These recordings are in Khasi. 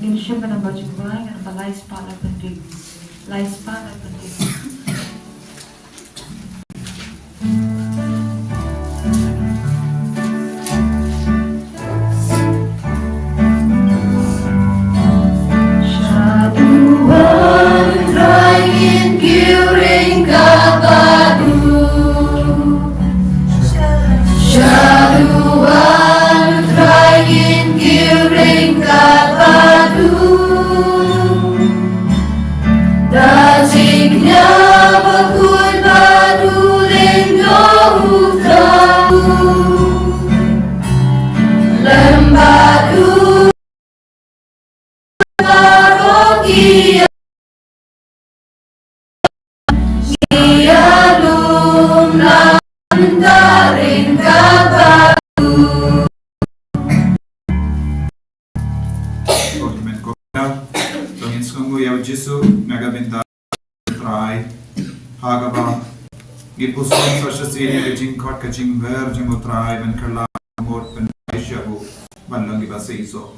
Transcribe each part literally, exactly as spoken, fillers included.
Ngin shim na number jingduwai, number lai spah laiphew hynriew. Lai spah laiphew hynriew. Shaduh Trai ngin kiew ryngkat bad u. Shaduh Trai ngin kiew ryngkat bad u. Da jingkñia bakhuid bad u, lyngdoh u Trai. Lem bad u baroh ki ïalum na mynta ryngkat bad u. Ko Testament ko da, to ngin sngewnguh ïa u Jisu na ka bynta Trai. Ha kaba ngi pyrshang sa shisien ïa ka jingkhot ka jingwer jong u Trai ban kylla mut ban ai sha u ban long kiba seisoh.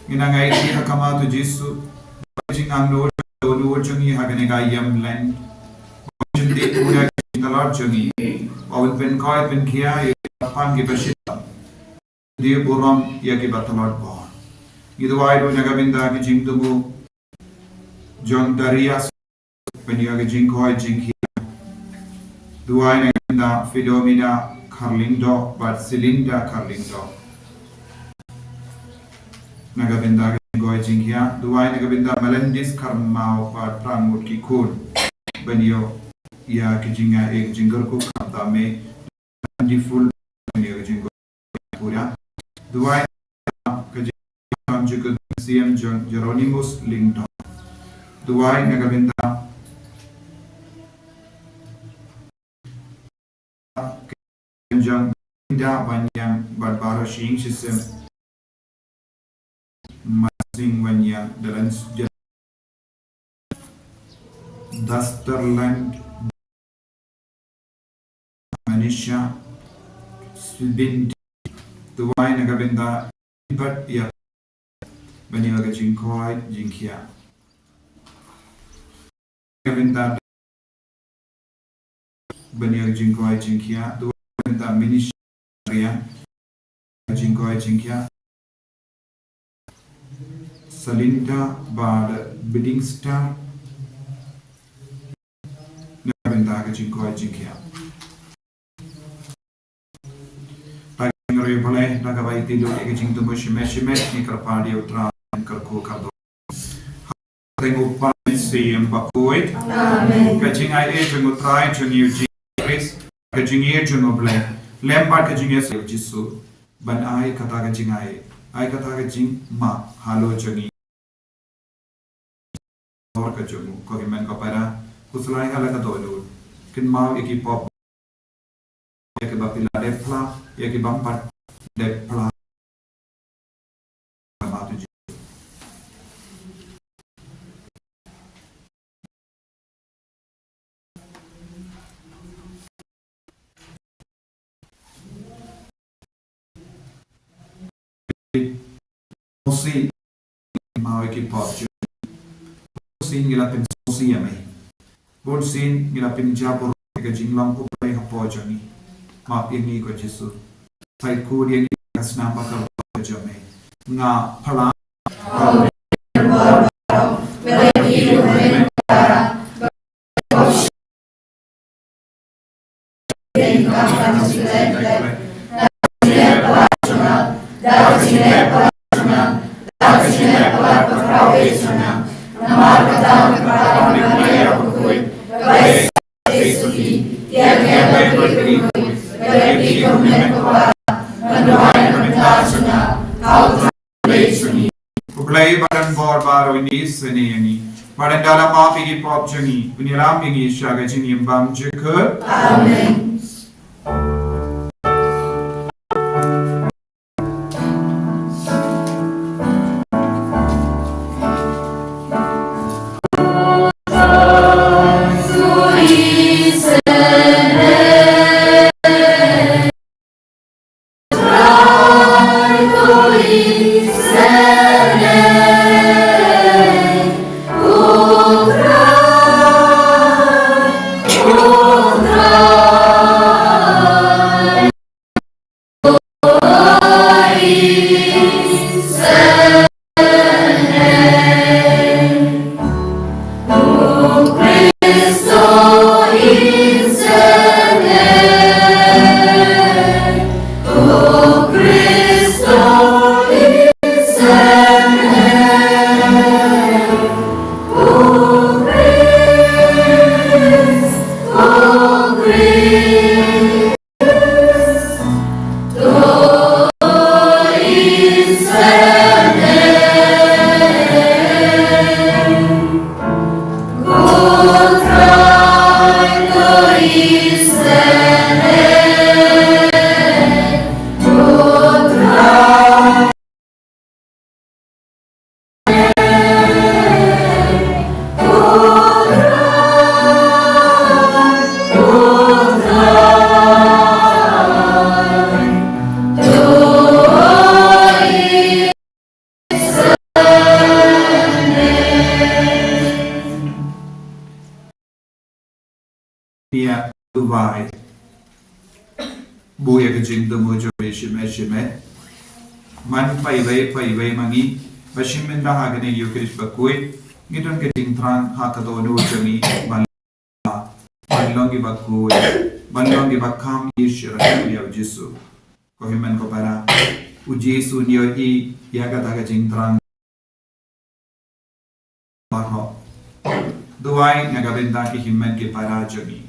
Ngi nang ai ti ha khmat u Jisu, ba ka jingangnud, angnud jong ngi ha kane ka ïing Lent. Ba un pyntip pura ïa ka jingtlot jong ngi. Ba un pynkhuid pynkhia ïa ki kyrpang kiba shitom. Dei burom ïa kiba tlot bor. Ngi duwai ruh na ka bynta ka jingthmu jong Darius, ban ïoh ka jingkhuid jingkhia. Duwai na ka bynta Philomena Kharlyngdoh bad Silinda Kharlyngdoh. Na ka bynta ka jingkhuid jingkhia. Duwai na ka bynta Melandis Kharmaw bad phra ngut ki khun, ban ïoh ïa ka jingaiei ka jingkyrkhu khamtam eh. Di full ïa ka jingkhuid pura. Duwai ka jingkhuid jong Syiem John Jeronimus Lyngdoh. Duwai na ka bynta ka jong Linda Wanyang bad baroh shi ïing shi sem. Masing Wanyang, Dalens Dasterland, Manisha Sibin. Duwai na ka bynta Gilbert ïa ban ïoh ka jingkhuid jingkhia. Ka bynta ban ïa ka jingkhuid jingkhia, duwai ka bynta Ministry ka jingkhuid jingkhia. Salinda bad Bidingsta na ka bynta ka jingkhuid jingkhia. Ba ka jingriewblei, ba ka bai ti lut ïa ka jingthmu shimet shimet, ngi kyrpad ïa u Trai ban kyrkhu kyrdoh. Ha ka kyrteng u Kpa, Syiem bakhuid. Amen. Ka jingaiei jong u Trai jong ngi u Jisu Khrist, ka jingïeit jong u Blei, lem bad ka jingïasyllok u Jisu, ban ai kata ka jingaiei, ai kata ka jingmap halor jong ngi. ka jong u. Ko hynmen ko para, khuslai ha la ka dohnud. Kynmaw ïa ki pop, ïa kiba phi la dep phla, ïa ki bym pat dep phla. Mosi, maw ïa ki pop jong. Mosi ngi la pynsngewsih ïa me. Bun sien ngi la pynjah burom ïa ka jinglong U Blei hapoh jong ngi. Map ïa ngi ko Jisu. Pynkhih ïa ngi ka snam bakordor jong me. Nga phla. U Blei ba don bor baroh un ïohi sngewsih ïa ngi. Bad un da la map ïa ki pop jong ngi, un ïalam ïa ngi sha ka jingim bymjukut. Amen. Ïa, duwai. Buh ïa ka jingthmu jong phi shimet shimet. Man pha iwei pha iwei ma ngi ba shim bynta ha kane ka Ïukharist bakhuid, ngi don ka jingthrang ha ka dohnud jong ngi ban, ban long kiba khuid, ban long kiba kham ïeit shaphang ïa u Jisu. Ko hynmen ko para, u Jisu un ïohi ïa kata ka jingthrang baroh. Duwai na ka bynta ki hynmen ki para jong ngi.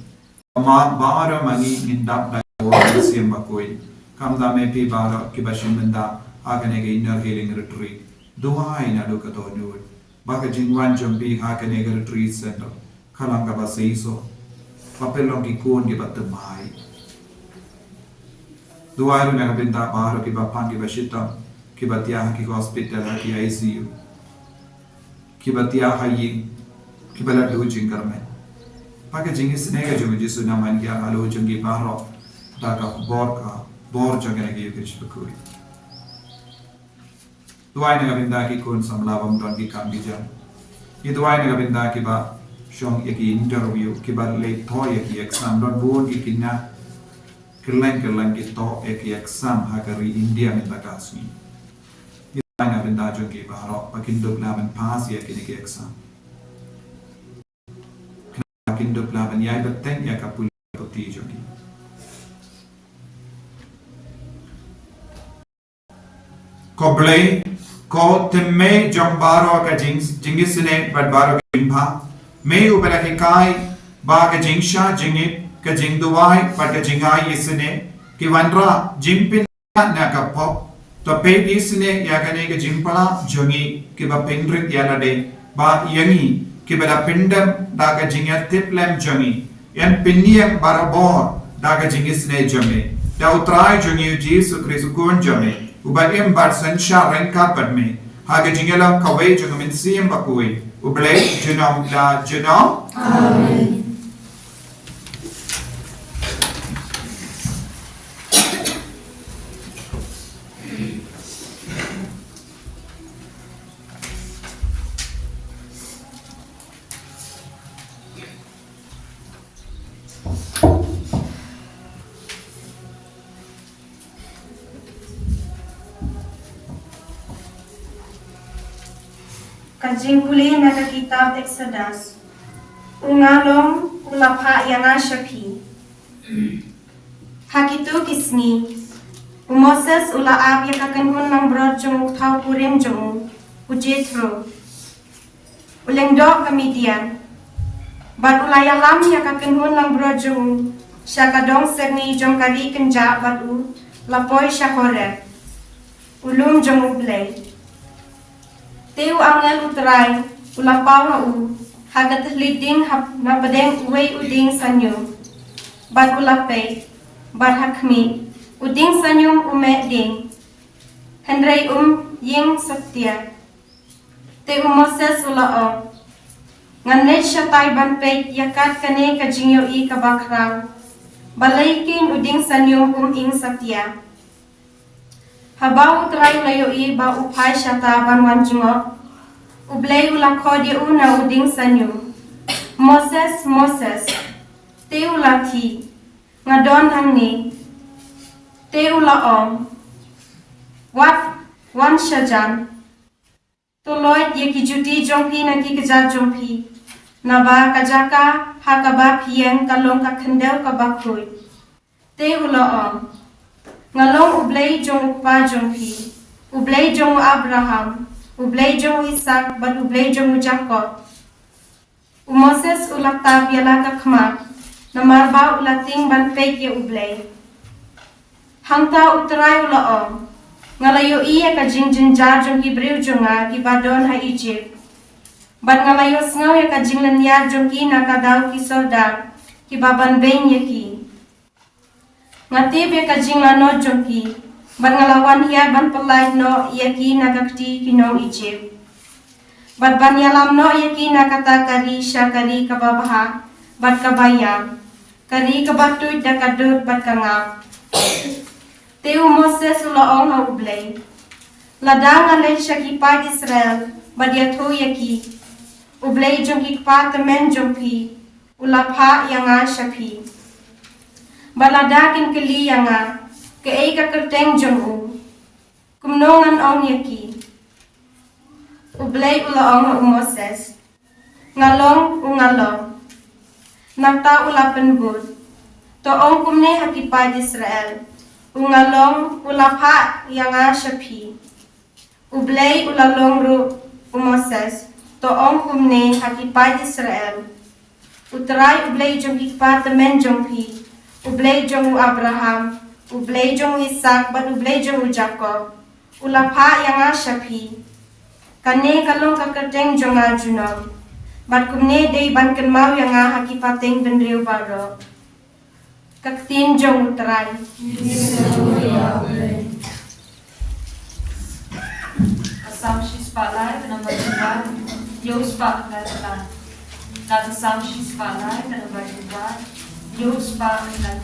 Ba ma baroh ma ngi ngin dap da ka bor ka mynsiem bakhuid. Khamtam ma phi baroh kiba shim bynta ha kane ka Inner Healing Retreat. Duwai naduh ka dohnud ba ka jingwan jong phi ha kane ka retreat center ka long kaba seisoh, ba phin long ki khun kiba thymmai. Duwai ruh na ka bynta baroh kiba pang kiba shitom, kiba thiah ha ki hospital, ha ki I C U, kiba thiah ha ïing, kiba la duh jingkyrmen. Ba ka jingisynei ka jong u Jisu un ïaman halor jong ki baroh da ka bor, ka bor jong kane ka Ïukharist bakhuid. Duwai na ka bynta ki khun samla bym don ki kam ki jam. Ngi duwai na ka bynta kiba shong ïa ki interview, kiba leit thoh ïa ki exam, don bun ki khynnah kylleng kylleng ki thoh ïa ki exam ha ka ri India mynta ka sngi. Ngi duwai na ka bynta jong ki baroh ba kin dup lah ban pass ïa kine ki exam. Ba kin dup lah ban ïai bteng ïa ka pule puthi jong ki. Ko Blei, ko thymmei jong baroh ka jing, jingisynei bad baroh ka jingbha. Me uba la hikai ba ka jingshah jingit, ka jingduwai bad ka jingai isynei ki wanrah jingpynïaid na ka pop. To peit isynei ïa kane ka jingpla jong ngi kiba pynrit ïa lade, ba ïa ngi kiba da pyndep da ka jingïatiplem jong ngi, yn pynïeng barabor da ka jingisynei jong me. Da U Trai jong ngi U Jisu Khrist U Khun jong me, uba im bad synshar ryngkat bad me ha ka jingïalang kawei jong U Mynsiem Bakhuid, U Blei junom la junom. Amen. Ka jingpule na ka kitab Exodus. U ngalong u la phah ïa nga sha phi. Ha kito ki sngi, u Moses u la ap ïa ka kynhun langbrot jong u thaw kurim jong u, u Jethro, u lyngdoh ka Midian, bad u la ïalam ïa ka kynhun langbrot jong u sha ka dong sepngi jong ka ri kynjah bad u la poi sha Horeb, u lum jong U Blei. Te u angel U Trai u la paw ha u ha ka thylliej ding hap na pdeng uwei u dieng sanium, bad u la peit, bad ha khmih, u dieng sanium u meh ding, hynrei um ïeng satia. Te u Moses u la ong, ngan leit shatai ban peit ïa kat kane ka jingïohi kaba khraw, balei keiñ u dieng sanium um ïeng satia. Haba U Trai u la ïohi ba u phai shata ban wan jngoh, U Blei u la khot ïa u na u dieng sanium, Moses, Moses. Te u la thied, nga don hangne. Te u la ong, wat wan shajan. To loit ïa ki juti jong phi na ki kjat jong phi, naba ka jaka ha kaba phi ïeng ka long ka khyndew kaba khuid. Te u la ong, nga long U Blei jong u kpa jong phi, U Blei jong u Abraham, U Blei jong u Isak bad U Blei jong u Jakob. U Moses u la tap ïa la ka khmat, namar ba u la tieng ban peit ïa U Blei. Hangta U Trai u la ong, nga la ïohi ïa ka jingjynjar jong ki briew jong nga kiba don ha Ijipt, bad nga la ïohsngew ïa ka jinglynñiar jong ki na ka daw ki sordar kiba ban beiñ ïa ki. Nga tip ïa ka jinglanot jong ki, bad nga la wan hiar ban pyllait noh ïa ki na ka kti ki nong Ijipt, bad ban ïalam noh ïa ki na kata ka ri sha ka ri kaba bha bad kaba ïam, ka ri kaba tuid da ka dud bad ka ngap. Te u Moses u la ong ha U Blei, lada nga leit sha ki paid Israel bad ïathuh ïa ki, U Blei jong ki kpa tymmen jong phi u la phah ïa nga sha phi, bad lada kin kylli ïa nga, kaei ka kyrteng jong u, kumno ngan ong ïa ki? U Blei u la ong ha u Moses, nga long u nga long. Nangta u la pynbud, to ong kumne ha ki paid Israel, u nga long u la phah ïa nga sha phi. U Blei u la ong ruh, u Moses, to ong kumne ha ki paid Israel, U Trai U Blei jong ki kpa tymmen jong phi, U Blei jong u Abraham, U Blei jong u Isak bad U Blei jong u Jakob, u la phah ïa nga sha phi. Kane ka long ka kyrteng jong nga junom, bad kumne dei ban kynmaw ïa nga ha ki pateng bynriew baroh. Ka ktien jong U Trai. Ka Salm shispah lai ka nambar khyndai, hynñiewspah khyndai. Ka Salm shispah lai ka nambar khyndai, hynñiewspah khyndai.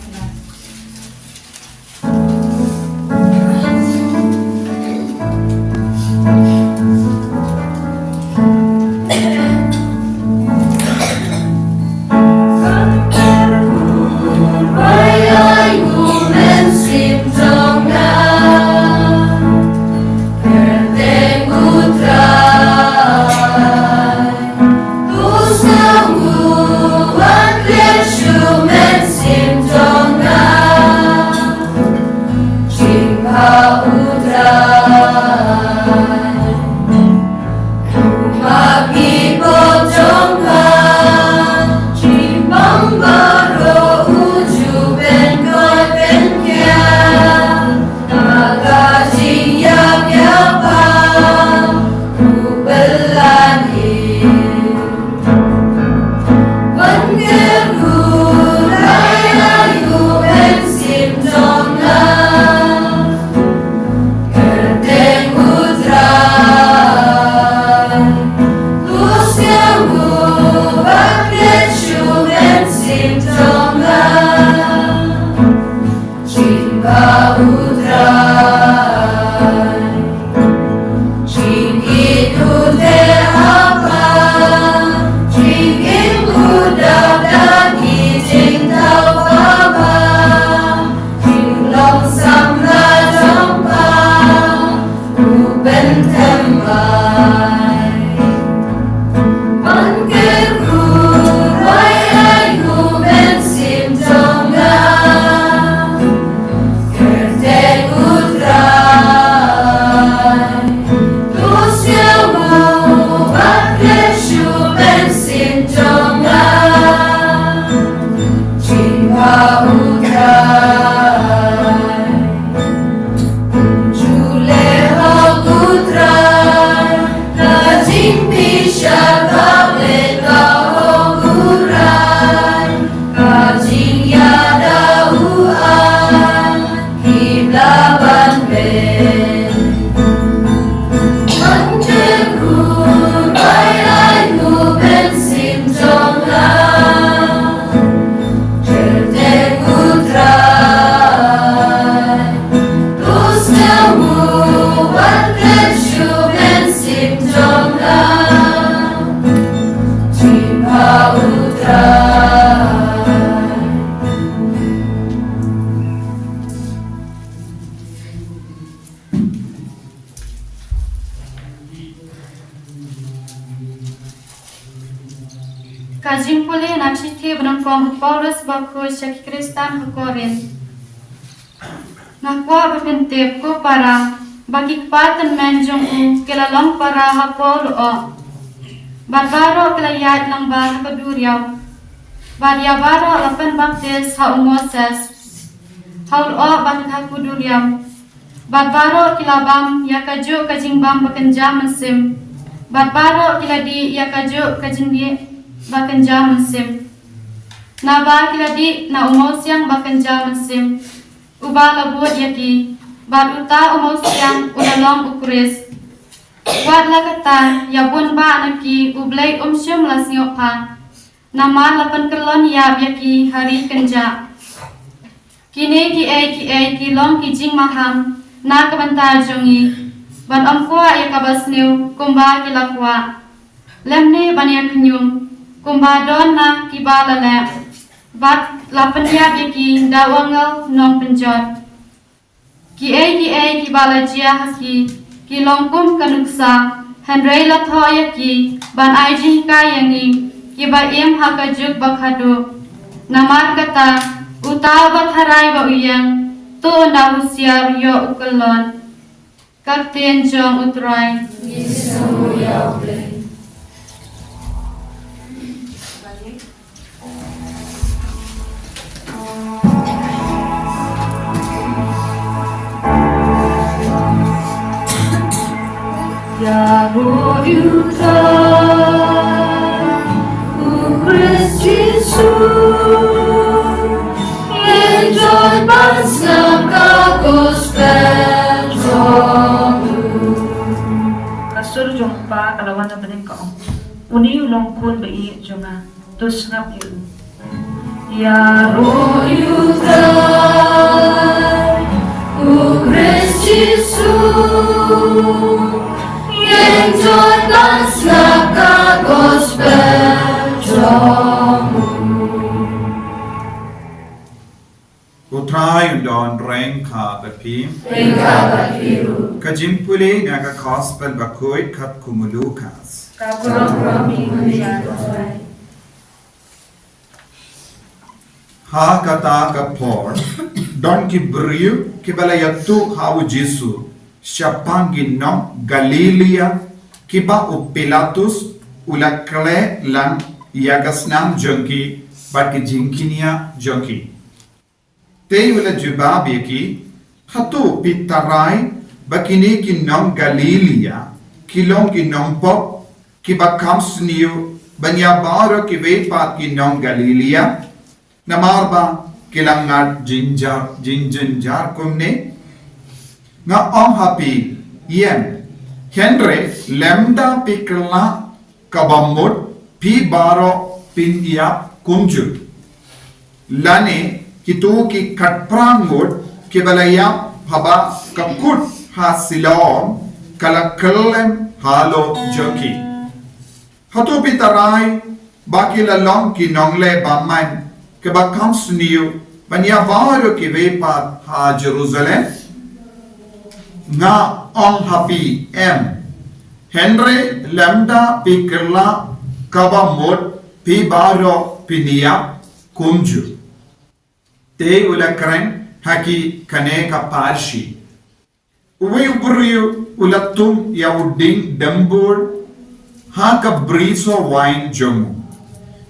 Ka jingpule na ka shithi ba nyngkong u Paulus bakhuid sha ki Khristan ha Korinth. Nga kwah ba phin tip ko para, ba ki kpa tymmen jong u ki la long para ha ka lyoh, bad baroh ki la ïaid lyngba ha ka duriaw, bad ïa baroh la pynbaptis ha u Moses ha u lyoh bad ha ka duriaw. Bad baroh ki la bam ïa kajuh ka jingbam bakynja mynsiem, bad baroh ki la dih ïa kajuh ka jingdih bakynja mynsiem. Naba ki la dih na u Mawsiang bakynja mynsiem, uba la bud ïa ki, bad uta u Mawsiang u la long u Khrist. Wat la katta, ïa bun bah na ki U Blei um shym la sngewbha, namar la pynkyllon ïap ïa ki ha ri kynjah. Kine kiei kiei ki long ki jingmaham na ka bynta jong ngi, ban ym kwah ïa kaba sniew kumba ki la kwah, lymne ban ïa khñium kumba don na kiba la leh, bad la pynïap ïa ki da u angel nongpynjot. Kiei kiei kiba la jia ha ki, ki long kum ka nuksa, hynrei la thoh ïa ki ban ai jinghikai ïa ngi kiba im ha ka juk ba khadduh. Namar kata, uta uba tharai ba u ïeng, to un da husiar ïoh u kyllon. Ka ktien jong U Trai. Ïaroh ïa uta u Khrist Jisu, ïeng jot ban sngap ka gospel jong u. Ka sur jong U Kpa ka la wan na bneng, ka ong, une u long u khun ba ïeit jong nga. To sngap ïa u. Ïaroh ïa u Trai, u Khrist Jisu, ïeng jot ban sngap ka gospel jong u. U Trai un don ryngkat bad phi. Ryngkat bad phi ruh. Ka jingpule na ka gospel bakhuid katkum u Lukas. Ka burom ïa u Trai. Ha kata ka por, don ki briew kiba la ïathuh ha u Jisu shaphang ki nong Galilea, kiba u Pilatus u la khleh lang ïa ka snam jong ki bad ki jingkñia jong ki. Te u la jubab ïa ki, hato phi tharai ba kine ki nong Galilea ki long ki nongpop, kiba kham sniew ban ïa baroh kiwei pat ki nong Galilea? Namar ba ki la ngat jynjar, jynjar kumne? Nga ong ha phi, ïeng, hynrei lymda phi kylla kaba mut, phi baroh phin ïap kumjuh. Lane kito ki khatphra ngut kiba la ïap haba ka kut ha Siloam ka la kyllem halor jong ki. Hato phi tharai ba ki la long ki nongleh bymman kiba kham sniew ban ïa baroh kiwei pat ha Jerusalem? Nga ong ha phi, em, Hynrei lymda phi kylla kaba mut, phi baroh phin ïap kumjuh. Te u la kren ha ki kane ka parshi. Uwei u briew u la tum ïa u dieng dymbur ha ka brisoh wain jong u,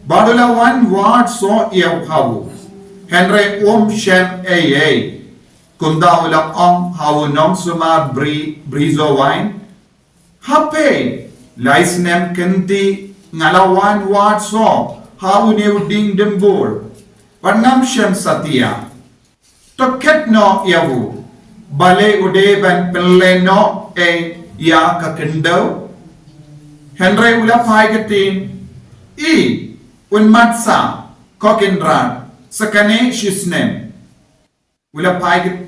bad u la wan wad soh ïa u ha u, hynrei um shem ei ei. Kumta u la ong ha u nongsumar bri, brisoh wain, ha phi, lai snem kynti nga la wan wad soh ha une u dieng dymbur, bad ngam shem satia. To khet noh ïa u, balei u dei ban pynlehnoh ei ïa ka khyndew? Hynrei u la phai ktien, i, un mat sa, ko Kynrad, sa kane shi snem. U la phai kt-,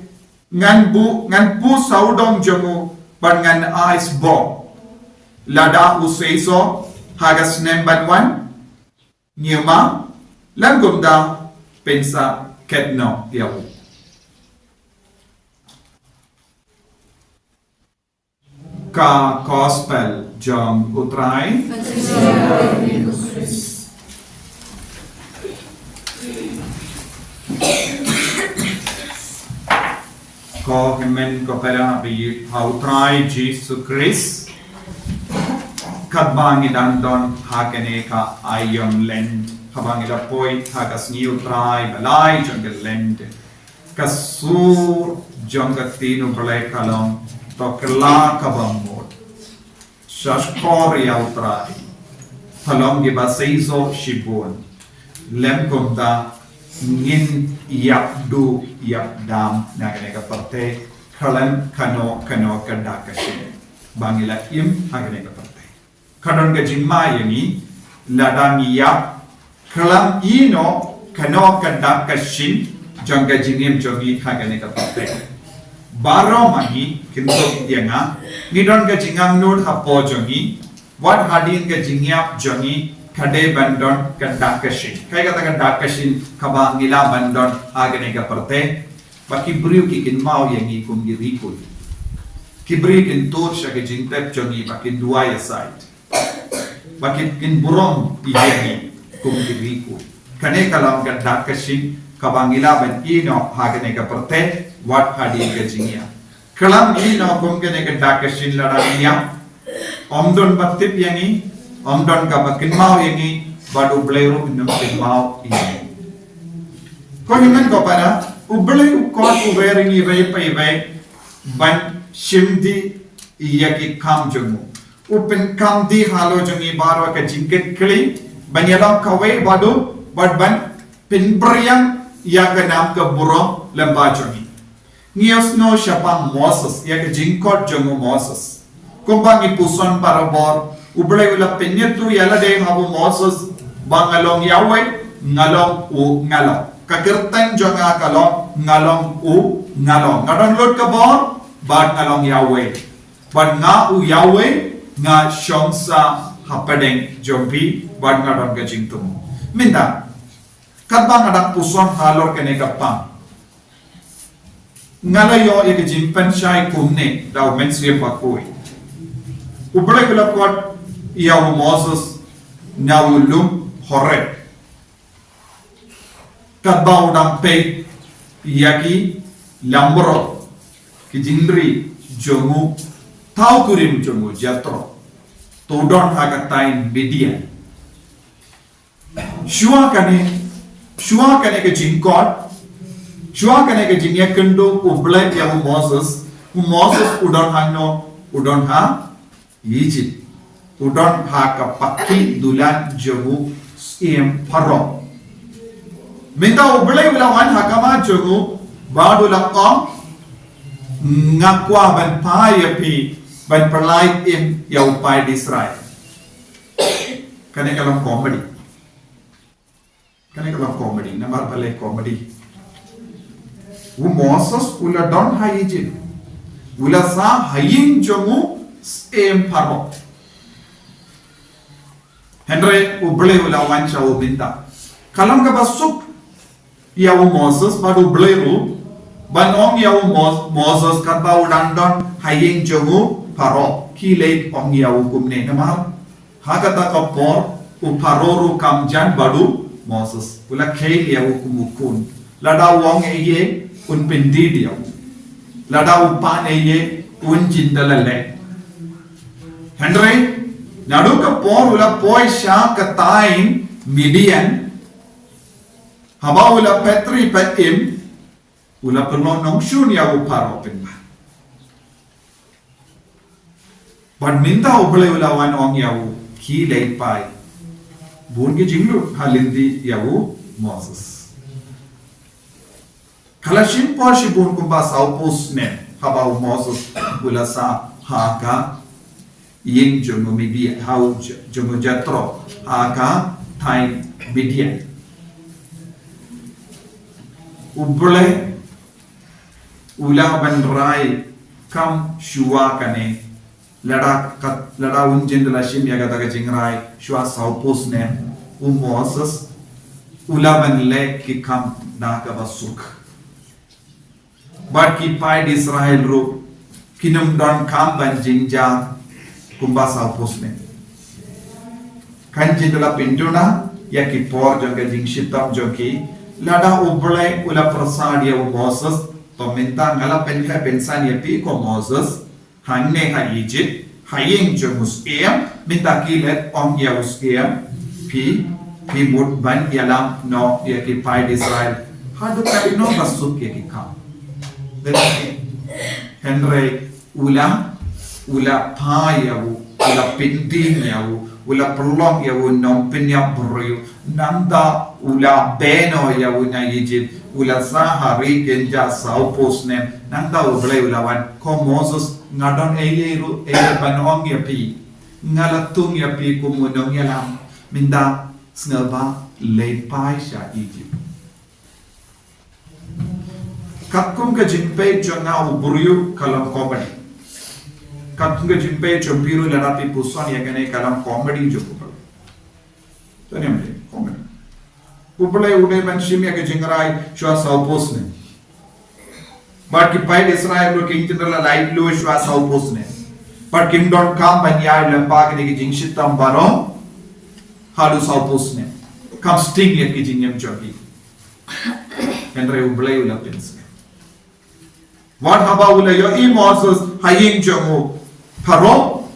ngan buh, ngan buh sawdong jong u, bad ngan ai sboh. Lada u seisoh ha ka snem ban wan, ngi ma, lem kumta, pynsa khet noh ïa u. Ka Gospel jong u Trai. Ko hynmen ko para ba ïeit ha u Trai Jisu Khrist. Katba ngi dang don ha kane ka aïom Lent, haba ngi la poi ha ka sngi u Trai ba lai jong ka Lent, ka sur jong ka ktien U Blei ka long, to kylla kaba mut, sha shkor ïa u Trai, to long kiba seisoh shibun. Lem kumta ngin ïap duh ïap dam na kane ka pyrthei, khlem kano kano ka dak ka shin ba ngi la im ha kane ka pyrthei. Ka don ka jingma ïa ngi, lada ngi ïap, khlem ïehnoh kano ka dak ka shin jong ka jingim jong ngi ha kane ka pyrthei. Baroh ma ngi, kyntu ïa nga, ngi don ka jingangnud hapoh jong ngi, wat hadien ka jingïap jong ngi, ka dei ban don ka dak ka shin. Kaei kata ka dak ka shin kaba ngi lah ban don ha kane ka pyrthei? Ba ki briew ki kynmaw ïa ngi kum ki riewkhuid. Ki briew kin tur sha ka jingtep jong ngi, ba kin duwai ïasaid, ba kin, kin burom ïa ngi kum ki riewkhuid. Kane ka long ka dak ka shin kaba ngi lah ban ïehnoh ha kane ka pyrthei, wat hadien ka jingïap. Khlem ïehnoh kum kane ka dak ka shin, lada ngi ïap, ym don ba tip ïa ngi, ym don kaba kynmaw ïa ngi, bad U Blei ruh un ym kynmaw ïa ngi. Ko hynmen ko para, U Blei u khot uwei ïa ngi iwei pa iwei ban shim dih ïa ki kam jong u. U pynkam dih halor jong ngi baroh ka jingkitkhlieh, ban ïalong kawei bad u, bad ban pynbiang ïa ka nam ka burom lyngba jong ngi. Ngi ïohsngew shaphang Moses, ïa ka jingkhot jong u Moses. Kumba ngi puson barabor, U Blei u la pynïathuh ïa lade ha u Moses, ba nga long Yahweh, nga long u nga long. Ka kyrteng jong nga ka long, nga long u nga long. Nga don lut ka bor, bad nga long Yahweh. Bad nga u Yahweh, nga shong sah hapdeng jong phi, bad nga don ka jingthmu. Mynta, katba nga dang puson halor kane ka pang, nga la ïoh ïa ka jingpynshai kumne da u Mynsiem Bakhuid. U Blei u la khot ïa u Moses na u lum Horeb, katba u dang peit ïa ki langbrot, ki jingri jong u thaw kurim jong u Jethro, to u don ha ka thaiñ Midian. Shuwa kane, shuwa kane ka jingkhot, shuwa kane ka jingïakynduh U Blei ïa u Moses, u Moses u don hangno? U don ha Egypt. U don ha ka paki dulan jong u syiem Pharaoh. Mynta U Blei u la wan ha khmat jong u, bad u la ong, nga kwah ban phai ïa phi, ban pynlait im ïa u paid Israel. Kane ka long comedy. Kane ka long comedy, namar balei comedy? U Moses u la don ha Egypt, u la sah ha ïing jong u syiem Pharaoh. Hynrei U Blei u la wan sha u mynta. Ka long kaba suk ïa u Moses bad U Blei ruh, ban ong ïa u Mos-, Moses katba u dang don ha ïing jong u Pharaoh. Ki leit ong ïa u kumne namar ha kata ka por u Pharaoh ruh kam jan bad u Moses. U la kheiñ ïa u kum u khun. Lada u ong ïa un pyndih ïa u. Lada u pan ïa un jin da la leh. Hynrei naduh ka por u la poi sha ka thaiñ Midian. Haba u la peit ri peit im u la pynlong nongshun ïa u Pharaoh pynban. Bad mynta u Blei u la wan ong ïa u ki leit phai. Bun ki jinglut ha lynti ïa u Moses. Ka la shim por shibun kumba saw phew snem haba u Moses u la sah ha ka ïing jong u Midian ha u j-, jong u Jethro ha ka thaiñ Midian. U Blei u la ban rai kam shuwa kane. Lada kat-, lada un jin da la shim ïa kata ka jingrai shuwa saw phew snem u Moses u la ban leh ki kam da kaba suk. Bad ki paid Israel ruh kin ym don kam ban jynjar kumba saw phew snem. Kan jin da la pynduna ïa ki por jong ka jingshitom jong ki. Lada u Blei u la pyrshah ïa u Moses, to mynta nga la pynheh pynsan ïa phi ko Moses, hangne ha Egypt, ha ïing jong u syiem, mynta ki leit ong ïa u syiem, phi, phi mut ban ïalam noh ïa ki paid Israel. Haduh katno ba suk ïa ki kam. Hynrei u la, u la phai ïa u, u la pyndih ïa u, u la pynlong ïa u nongpynïap briew. Nangta u la beh noh ïa u na Egypt, u la sah ha ri kynja saw phew snem. Nangta u Blei u la wan, ko Moses, nga don ei ei ruh, ei ei ban ong ïa phi. Nga la thung ïa phi kum u nongïalam. Mynta sngewbha leit phai sha Egypt. Katkum ka jingpeit jong nga u briew ka long comedy. Katkum ka jingpeit jong phi ruh lada phi puson ïa kane ka long comedy jong u briew. To ne mle, comedy. U Blei u dei ban shim ïa ka jingrai shuwa saw phew snem. Bad ki paid Israel ruh kin jin da la laitluid shuwa saw phew snem. Bad kim don kam ban ïai lem bad kine ki jingshitom baroh haduh saw phew snem. Kam sting ïa ki jingim jong ki. Hynrei u Blei u la pynskhem. Wat haba u la ïohi Moses ha ïing jong u Pharaoh,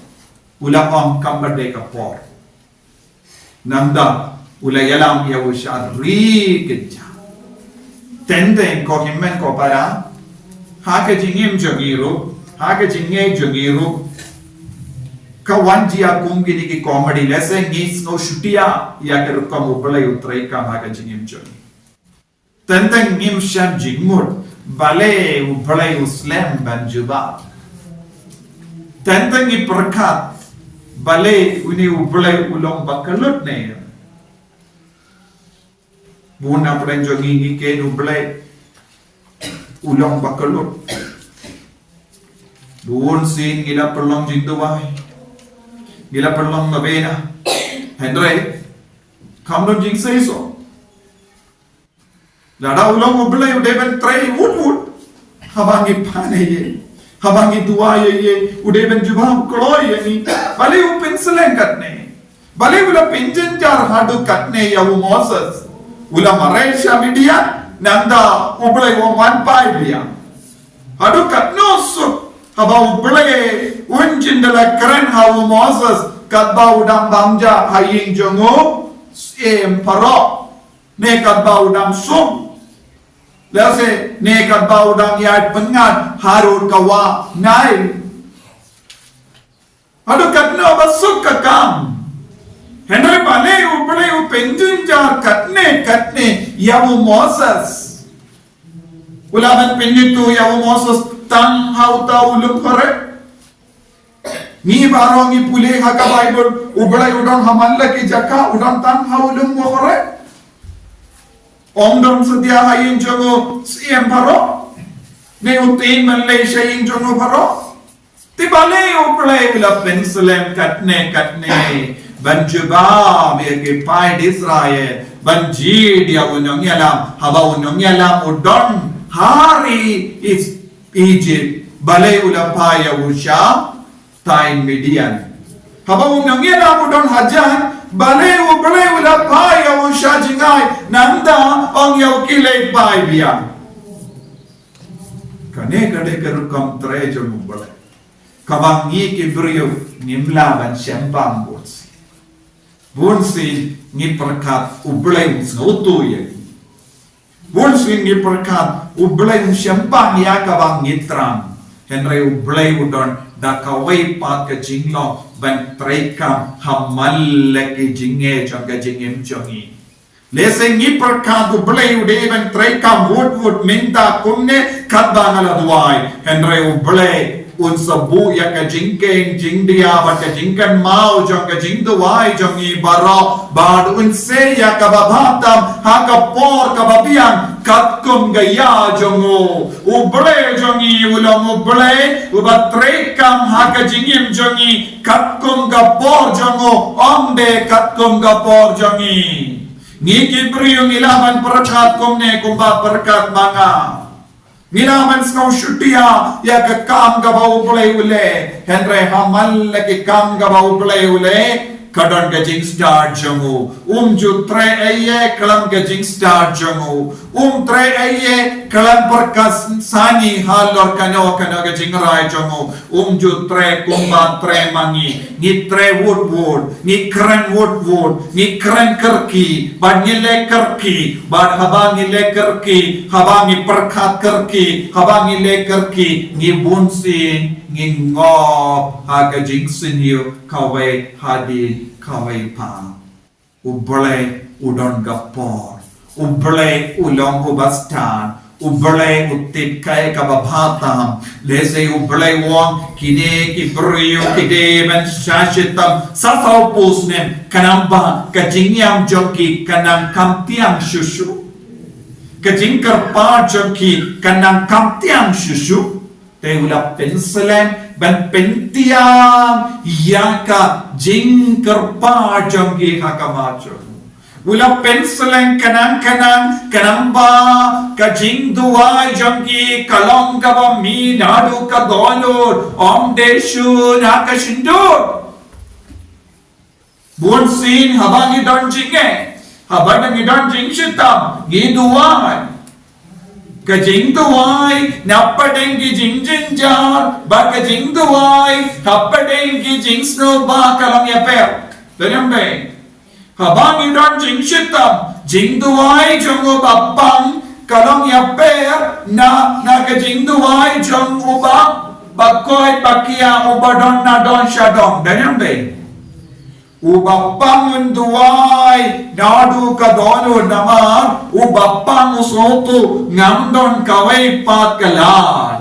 u la ong kam pat dei ka por. Nangta u la ïalam ïa u sha ri kynja. Teng teng ko hynmen ko para, ha ka jingim jong ngi ruh, ha ka jingngeit jong ngi ruh, ka wan jia kum kine ki comedy, lehse ngi sngew shutia ïa ka rukom u Blei u trei kam ha ka jingim jong ngi. Teng teng ngim shah jingmut balei u Blei u slem ban jubab. Teng teng ngi pyrkhat balei une u Blei u long ba kyllut ne. Bun na pyrshah jong ngi ngi ken u Blei u long ba kyllut. Bun sien ngi la pynlong jingduwai, ngi la pynlong novena. Hynrei kam don jingseisoh. Lada u long u Blei u dei ban trei wut wut. Haba ngi pan ïa u, haba ngi duwai ïa u, u dei ban jubab kloi ïa ngi. Balei u pynslem katne? Balei u la pynjynjar haduh katne ïa u Moses? U la mareh sha Midian, nangta u Blei u wan phai biang. Haduh katno suk haba u Blei un jin da la kren ha u Moses katba u dang bam ja ha ïing jong u syiem Pharaoh. Ne katba u dang sum. Lehse ne katba u dang ïaid pyngngad harud ka wah Nail. Haduh katno ba suk ka kam. Hynrei balei u Blei u pynjynjar katne katne ïa u Moses. U la ban pynithuh ïa u Moses tang ha uta u lum Horeb. Ngi baroh ngi pule ha ka Baibl, u Blei u don ha man la ki jaka, u don tang ha u lum Horeb. Ym don satia ha ïing jong u syiem Pharaoh. Ne u tieng ban leit sha ïing jong u Pharaoh. Te balei u Blei u la pynslem katne katne ban jubab ïa ki paid Israel, ban jied ïa u nongïalam, haba u nongïalam u don ha ri Is-, Egypt, balei u la phah ïa u sha Thaiñ Midian. Haba u nongïalam u don hajan, balei U Blei u la phah ïa u sha jngai, nangta ong ïa u khie leit phai biang. Kane ka dei ka rukom trei jong U Blei. Kaba ngi ki briew ngim lah ban shemphang bun sien. Bun sien ngi pyrkhat U Blei um sngewthuh ïa ngi. Bun sien ngi pyrkhat U Blei um shemphang ïa kaba ngi thrang. Hynrei U Blei u don da kawei pat ka jinglong ban treikam ha man la ki jingeh jong ka jingim jong ngi. Lehse ngi pyrkhat U Blei u dei ban treikam wut wut mynta kumne katba nga la duwai. Hynrei U Blei un sa buh ïa ka jingkheiñ jingdia bad ka jingkynmaw jong ka jingduwai jong ngi baroh, bad un sei ïa kaba bha tam ha ka por kaba biang katkum ka ïa jong u. U Blei jong ngi u long U Blei uba treikam ha ka jingim jong ngi katkum ka por jong u, ym dei katkum ka por jong ngi. Ngi ki briew ngi lah ban pyrkhat kumne kumba pyrkhat ma nga. Ngi lah ban sngew shutia ïa ka kam kaba U Blei u leh. Hynrei ha man la ki kam kaba U Blei u leh, ka don ka jingstad jong u. Um ju trei ei ei khlem ka jingstad jong u. Um trei ei ei khlem pyrkhat sani halor kano kano ka jingrai jong u. Um ju trei kumba trei ma ngi. Ngi trei wut wut, ngi kren wut wut, ngi kren kyrkieh, bad ngi leh kyrkieh, bad haba ngi leh kyrkieh, haba ngi pyrkhat kyrkieh, haba ngi leh kyrkieh, ngi bun sien ngi ngop ha ka jingsniew kawei hadien kawei pat. U Blei u don ka por. U Blei u long uba stad. U Blei u tip kaei kaba bha tam. Lehse U Blei u ong kine ki briew ki dei ban sha shitom sa saw phew snem, khnang ba ka jingïam jong ki kan nang kham thiang shuh shuh. Ka jingkyrpad jong ki kan nang kham thiang shuh shuh. Te u la pynslem ban pyntiang ïa ka jingkyrpad jong ki ha khmat jong u. U la pynslem khnang khnang khnang ba ka jingduwai jong ki ka long kaba mih naduh ka dohnud, ym dei shuh na ka shyntur. Bun sien haba ngi don jingeh, haba ngi don jingshitom, ngi duwai. Ka jingduwai na pdeng ki jingjynjar bad ka jingduwai ha pdeng ki jingsngewbha ka long ïapher. Te nang dei, haba ngi don jingshitom, jingduwai jong uba pang ka long ïapher na, na ka jingduwai jong uba, ba koit ba kiar, uba don na don sha don. Te nang dei, uba pang un duwai naduh ka dohnud namar uba pang u sngewthuh ngam don kawei pat ka lad.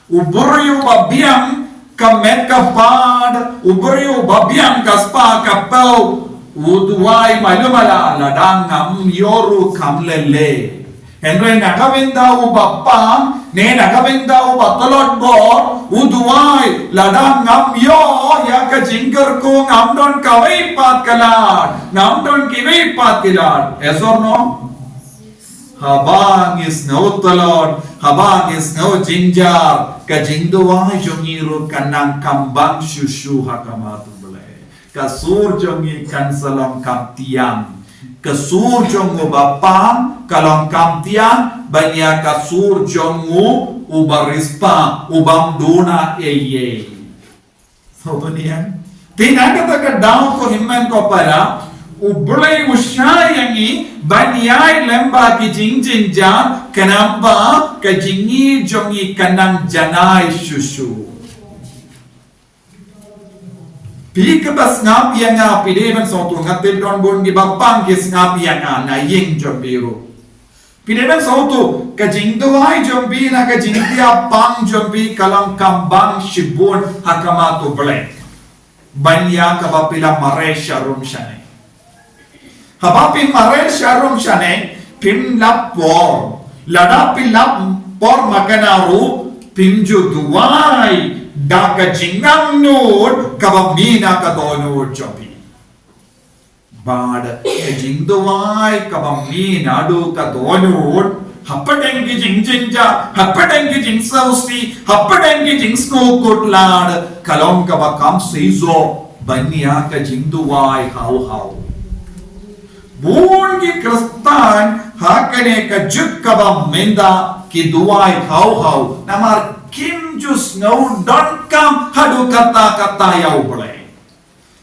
U briew uba biang ka met ka phad, u briew uba biang ka spah ka phew, u duwai malu mala lada ngam ïoh ruh kam lei lei. Hynrei na ka bynta uba pang, ne na ka bynta uba tlot bor, u duwai lada ngam ïoh ïa ka jingkyrkhu ngam don kawei pat ka lad, ngam don kiwei pat ki lad. Yes or no? Haba ngi sngew tlot, haba ngi sngew jynjar, ka jingduwai jong ngi ruh kan nang kham bang shuh shuh ha khmat U Blei. Ka sur jong ngi kan sa long kham thiang. Ka sur jong uba pang ka long kham thiang ban ïa ka sur jong u uba riewspah, ubym duna ei ei. Sngewthuh ne em? Te na kata ka daw ko hynmen ko para, U Blei u shah ïa ngi ban ïai lem bad ki jingjynjar, khnang ba ka jingïeit jong ngi kan nang janai shuh shuh. Phi kiba sngap ïa nga, phi dei ban sngewthuh, nga tip don bun kiba pang ki sngap ïa nga na ïing jong phi ruh. Phi dei ban sngewthuh, ka jingduwai jong phi na ka jingpang jong phi ka long kham bang shibun ha khmat U Blei ban ïa kaba phi la mareh sharum shaneng. Haba phi mareh sharum shaneng, phim lap por. Lada phi lap por ma kane ruh, phim ju duwai da ka jingangnud kaba mih na ka dohnud jong phi. Bad ka jingduwai kaba mih naduh ka dohnud, Hapdeng ki jingjynjar, hapdeng ki jingsngewsih, hapdeng ki jingsngewkhuslai, ka long kaba kham shisha ban ïa ka jingduwai haw haw. Bun ki Khristan ha kane ka juk kaba mynta ki duwai haw haw, namar kim ju sngew donkam haduh katta katta ïa U Blei.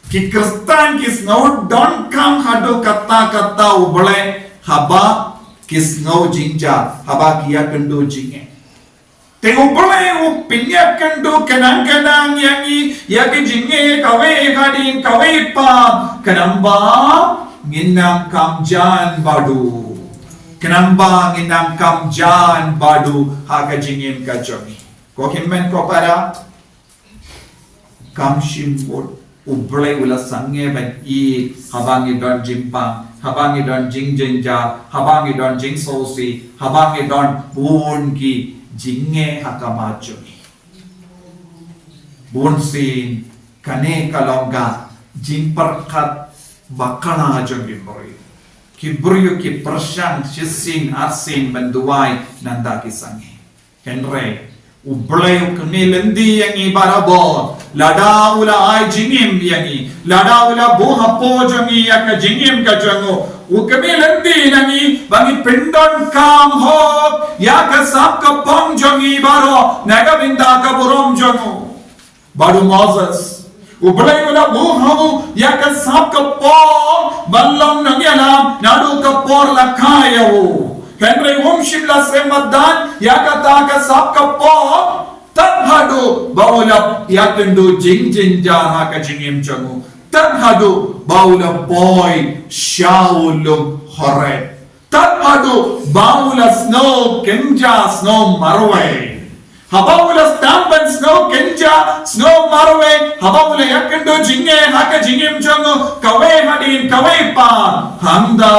Ki Khristan ki sngew donkam haduh katta katta U Blei haba ki sngew jynjar, haba ki ïakynduh jingeh. Te U Blei u pynïakynduh khnang khnang ïa ngi, ïa ki jingeh kawei hadien kawei pat, khnang ba ngin nang kham jan bad u. Khnang ba ngin nang kham jan bad u ha ka jingim ka jong ngi. Ko hynmen ko para, kham shym mut U Blei u la sangeh ban ïeit haba ngi don jingpang, haba ngi don jingjynjar, haba ngi don jingsngewsih, haba ngi don bun ki jingeh ha khmat jong ngi. Bunsien kane ka long ka jingpyrkhat bakla jong ki briew. Ki briew ki pyrshang shisien arsien ban duwai nangta ki sangeh. Hynrei U Blei u kmie lynti ïa ngi barabor. Lada u la ai jingim ïa ngi, lada u la buh hapoh jong ngi ïa ka jingim ka jong u, u kmie lynti na ngi ba ngi pyndonkam hok ïa ka sap ka pong jong ngi baroh na ka bynta ka burom jong u. Bad u Moses, U Blei u la buh ha u ïa ka sap ka pong ban long nongïalam naduh ka por la kha ïa u. Hynrei um shym la sngewthuh ïa kata ka sap ka pong tad haduh ba u la ïakynduh jingjynjar ha ka jingim jong u, tad haduh ba u la poi sha u lum Horeb. Tad haduh ba u la sngew kynja sngew marwei. Haba u la sdang ban sngew kynja sngew marwei, haba u la ïakynduh jingeh ha ka jingim jong u, kawei hadien kawei pat, hangta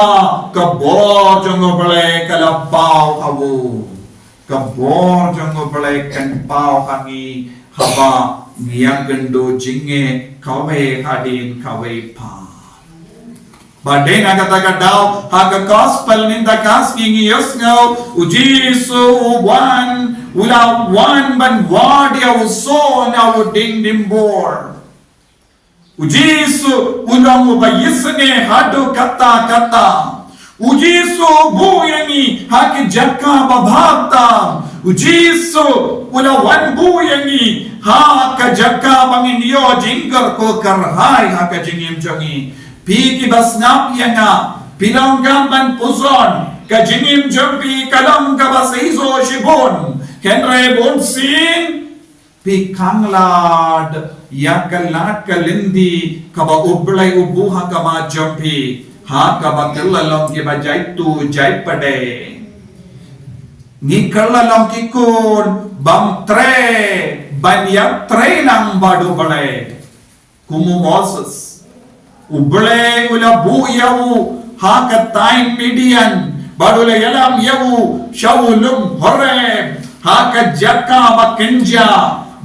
ka bor jong U Blei ka la paw ha u. Ka bor jong U Blei kan paw ha ngi haba ngi ïakynduh jingeh kawei hadien kawei pat. Bad dei na kata ka daw ha ka gospel mynta ka sngi ngi ïohsngew, U Jisu u wan, u la wan ban wad ïa u soh na u diengdimbur. U Jisu u long uba isynei haduh katta katta. U Jisu u buh ïa ngi ha ki jaka ba bha tam. U Jisu u la wan buh ïa ngi ha ka jaka ba ngin ïoh jingkyrkhu kyrhai ha ka jingim jong ngi. Phi kiba sngap ïa nga, phi long kam ban pyrshang, ka jingim jong phi ka long kaba shisha shibun. Hynrei bunsien phi khanglad ïa ka lad ka lynti kaba U Blei u buh ha khmat jong phi, ha kaba kylla long kiba jaituh jaipdeng. Ngi kylla long ki khun bym treh ban ïatrei lang bad U Blei. Kum u Moses, U Blei u la buh ïa u ha ka thaiñ Midian, bad u la ïalam ïa u sha u lum Horeb, ha ka jaka ba kynja,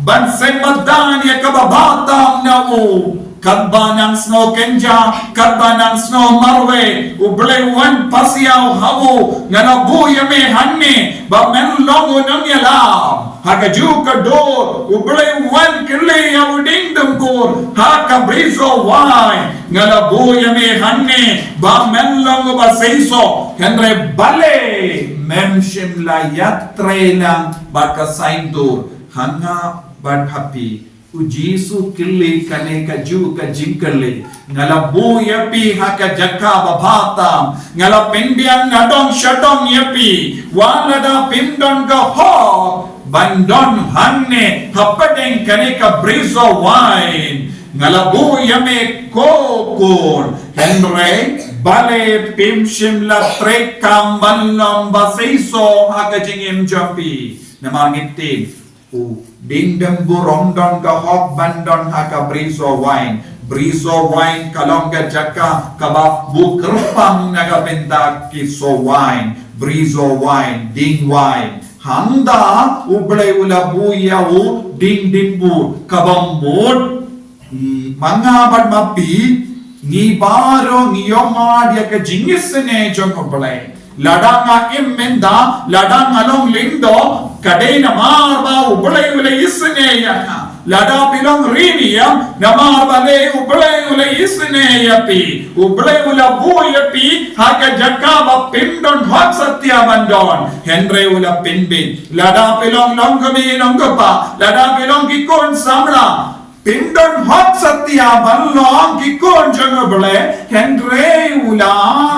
ban sngewthuh ïa kaba bha tam na u, katba nang sngew kynja, katba nang sngew marwei, U Blei u wan pasiaw ha u, nga la buh ïa me hangne, ba men long u nongïalam. Ha kajuh ka dur, U Blei u wan kylli ïa u diengdumkur ha ka Bridge of Wine. Nga la buh ïa me hangne ba men long uba seisoh, hynrei balei mem shym la ïatrei lang bad ka saiñdur? Ha nga bad ha phi, U Jisu u kylli kane kajuh ka jingkylli. Nga la buh ïa phi ha ka jaka ba bha tam. Nga la pynbiang nadong shadong ïa phi. Wat lada phim don ka hok ban don hangne hapdeng kane ka Bridge of Wine. Nga la buh ïa me ko khun. Hynrei balei phim shym la treikam ban long ba seisoh ha ka jingim jong phi? Namar ngi tip, u diengdumkur um don ka hok ban don ha ka Bridge of Wine. Bridge of Wine ka long ka jaka kaba buh kyrpang na ka bynta ki soh wine. Bridge of Wine, dieng wine. Hangta U Blei u la buh ïa u diengdumkur kaba mut, mm, ma nga bad ma phi, ngi baroh ngi ïohmad ïa ka jingisynei jong U Blei. Lada nga im mynta, lada nga long lyngdoh, ka dei namar ba U Blei u la isynei ïa nga. Lada phi long ri niam, namar balei U Blei u la isynei ïa phi. U Blei u la buh ïa phi ha ka jaka ba phim don hok satia ban don. Hynrei u la pynbeit. Lada phi long nongkmie nongkpa, lada phi long ki khun samla, phim don hok satia ban long ki khun jong U Blei, hynrei u la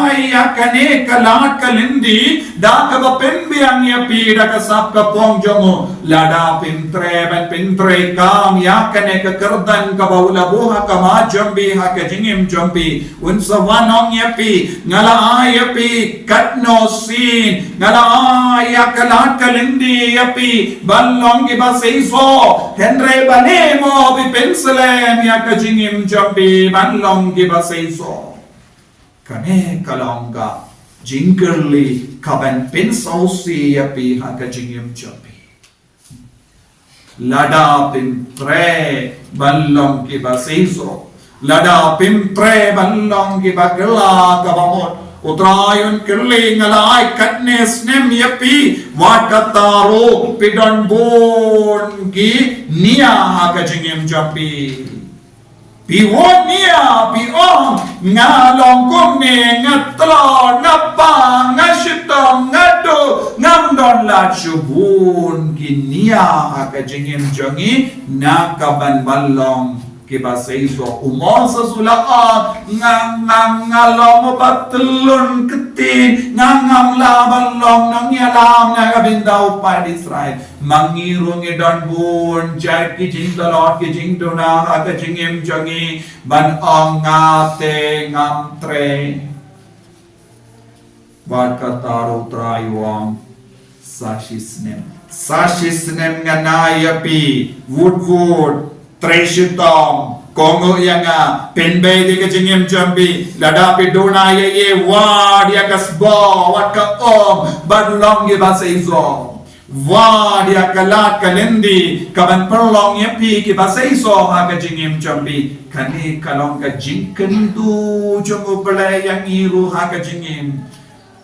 ai ïa kane ka lad ka lynti da kaba pynbiang ïa phi da ka sap ka phong jong u. Lada phim treh ban pyntreikam ïa kane ka kyrdan kaba u la buh ha khmat jong phi, ha ka jingim jong phi, un sa wan ong ïa phi, nga la ai ïa phi katno sien, nga la ai ïa ka lad ka lynti ïa phi ban long kiba seisoh. Hynrei balei mo phi pynslem ïa ka jingim jong phi ban long kiba seisoh? Kane ka long ka jingkylli kaban pynsngewsih ïa phi ha ka jingim jong phi. Lada phim treh ban long kiba seisoh, lada phim treh ban long kiba kylla kaba mut, U Trai un kylli, nga la ai katne snem ïa phi, wat kata ruh phi don bun ki nia ha ka jingim jong phi. Phi wan nia, phi ong, nga long kumne, nga tlot, nga pang, nga shitom, nga duk, ngam don lad shuh. Bun ki nia ha ka jingim jong ngi na ka ban ban long kiba seisoh. U Moses u la ong, nga, nga, nga long uba tyllun ktien, nga ngam lah ban long nongïalam na ka bynta u paid Israel. Ma ngi ruh ngi don bun jait ki jingtlot, ki jingduna ha ka jingim jong ngi, ban ong nga te ngam treh. Bad kata ruh U Trai u ong, sa shisnem, sa shisnem ngan ai ïa phi, wut wut, trei shitom, kohnguh ïa nga, pynbeit ïa ka jingim jong phi. Lada phi duna ïa ei, wad ïa ka sboh, wad ka um, ban long kiba seisoh. Wad ïa ka lad ka lynti kaban pynlong ïa phi kiba seisoh ha ka jingim jong phi. Kane ka long ka jingkyntu jong U Blei ïa ngi ruh ha ka jingim.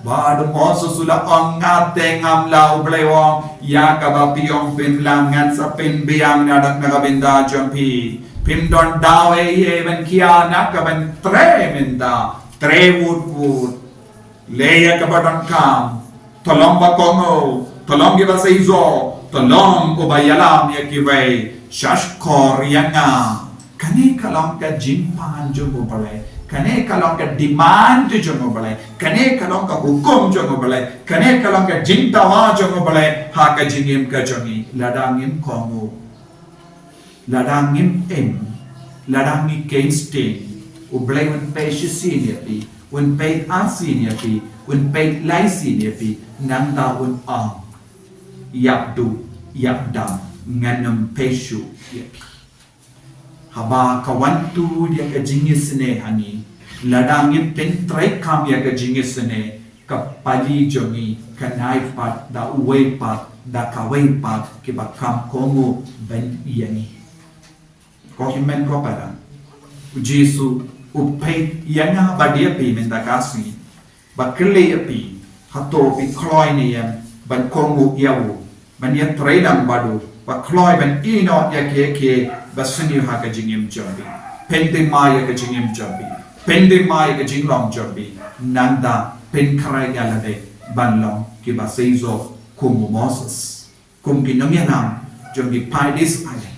Bad u Moses u la ong, nga te ngam lah. U Blei u ong, ïa kaba phi ong phim lah ngan sa pynbiang na ka bynta jong phi. Phim don daw ei ei ban khia na ka ban trei mynta, trei wut wut. Leh ïa kaba donkam, to long ba kohnguh, to long kiba seisoh, to long uba ïalam ïa kiwei, sha shkor ïa nga. Kane ka long ka jingpan jong U Blei, kane ka long ka demand jong U Blei, kane ka long ka hukum jong U Blei, kane ka long ka jingdawa jong U Blei ha ka jingim ka jong ngi. Lada ngim kohnguh, lada ngim im, lada ngi kynsteng, U Blei un peit shisien ïa phi, un peit arsien ïa phi, un peit laisien ïa phi, nangta un ong, ïap duh, ïap dam, ngan ym peit shuh ïa phi. Haba ka wan tuid ïa ka jingisynei ha ngi, lada ngim pyntreikam ïa ka jingisynei, ka pali jong ngi kan ai pat da uwei pat, da kawei pat kiba kham kohnguh ban ïa ngi. Ko hynmen ko para, U Jisu u peit ïa nga bad ïa phi mynta ka sngi, ba kylli ïa phi, hato phi kloi ne em ban kohnguh ïa u, ban ïatrei lang bad u, ba kloi ban ïehnoh ïa kiei kiei ba sniew ha ka jingim jong phi. Pynthymmai ïa ka jingim jong phi, pynthymmai ïa ka jinglong jong phi, nangta pynkhreh ïa lade ban long kiba seisoh kum u Moses, kum ki nongïalam jong ki paid Israel,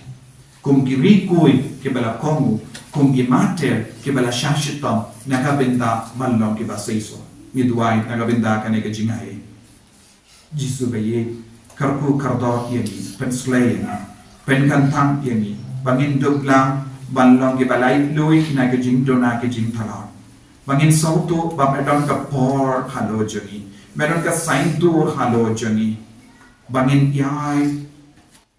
kum ki riew kiwei kiba la kohnguh, kum ki martir kiba la shah shitom na ka bynta ban long kiba seisoh. Ngi duwai na ka bynta kane ka jingaiei. Jisu ba ïeit, kyrkhu kyrdoh ïa ngi, pynshlei ïa ngi, pynkyntang ïa ngi ba ngin dup lang ban long kiba laitluid na ka jingduna ka jingtlot, ba ngin sngewthuh ba me don ka por halor jong ngi, me don ka saiñdur halor jong ngi, ba ngin ïai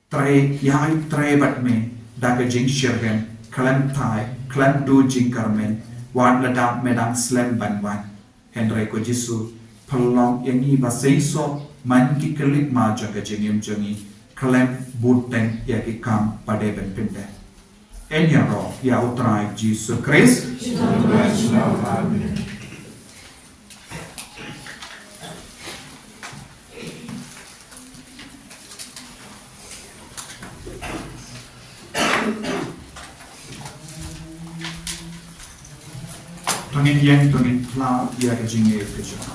trei, ïai trei bad me da ka jingshitrhem, khlem thait, khlem duh jingkyrmen, wat lada me dang slem ban wan. Hynrei ko Jisu, pynlong ïa ngi ba seisoh man ki khyllipmat jong ka jingim jong ngi, khlem bud teng ïa ki kam ba dei ban pyndep. Yn ïaroh ïa U Trai Jisu Khrist. Amen. Ngin ïeng, to ngin phla ïa ka jingïeit ka jong.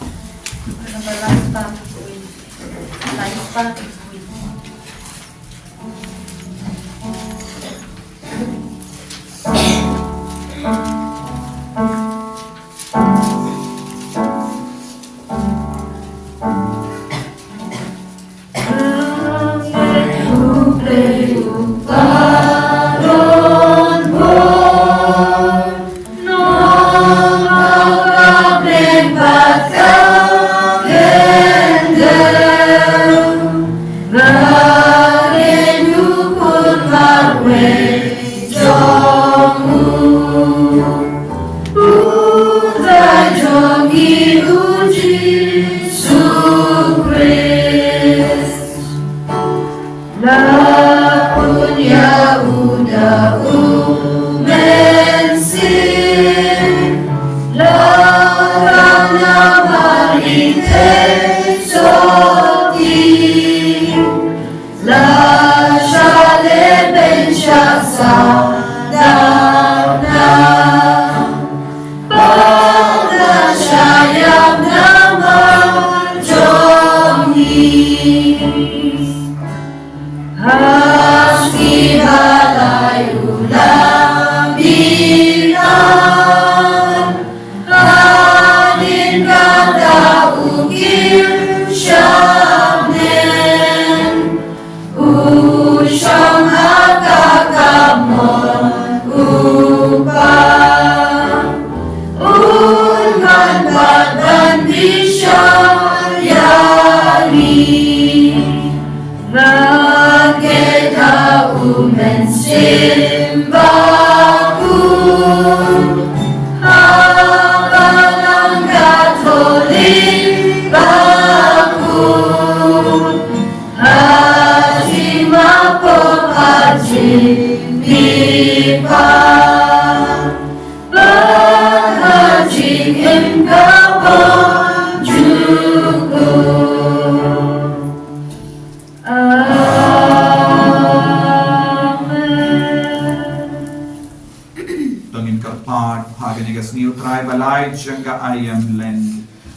To ngin kyrpad ha kane ka sngi U Trai ba lai jong ka aïom Lent.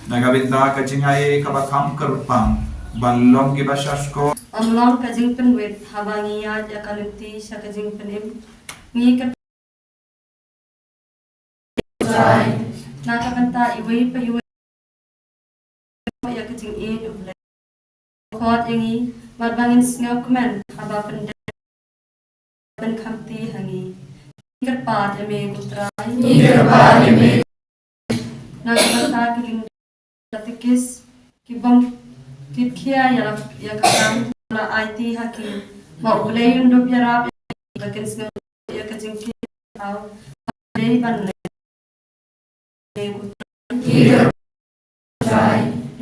Na ka bynta ka jingai kaba kham kyrpang, ban long kiba sha shkor. Ym long ka jingpynwit haba ngi ïaid ïa ka lynti sha ka jingpynim. Ngi kyrpad na ka bynta iwei pa iwei ïa ka jingïeit U Blei. Khot ïa ngi bad ba ngin sngewkmen haba pyndep, pynkhamti ha ngi. Ngi kyrpad ïa me ko Trai. Ngi kyrpad ïa me. Na ka bynta ki lyngdoh katekis, ki bym, ki khia ïa la, ïa ka kam la aiti ha ki. Ba U Blei un dup ïarap ïa ki, ba kin sngewthuh ïa ka jingkit. Tau. Dei ban leh.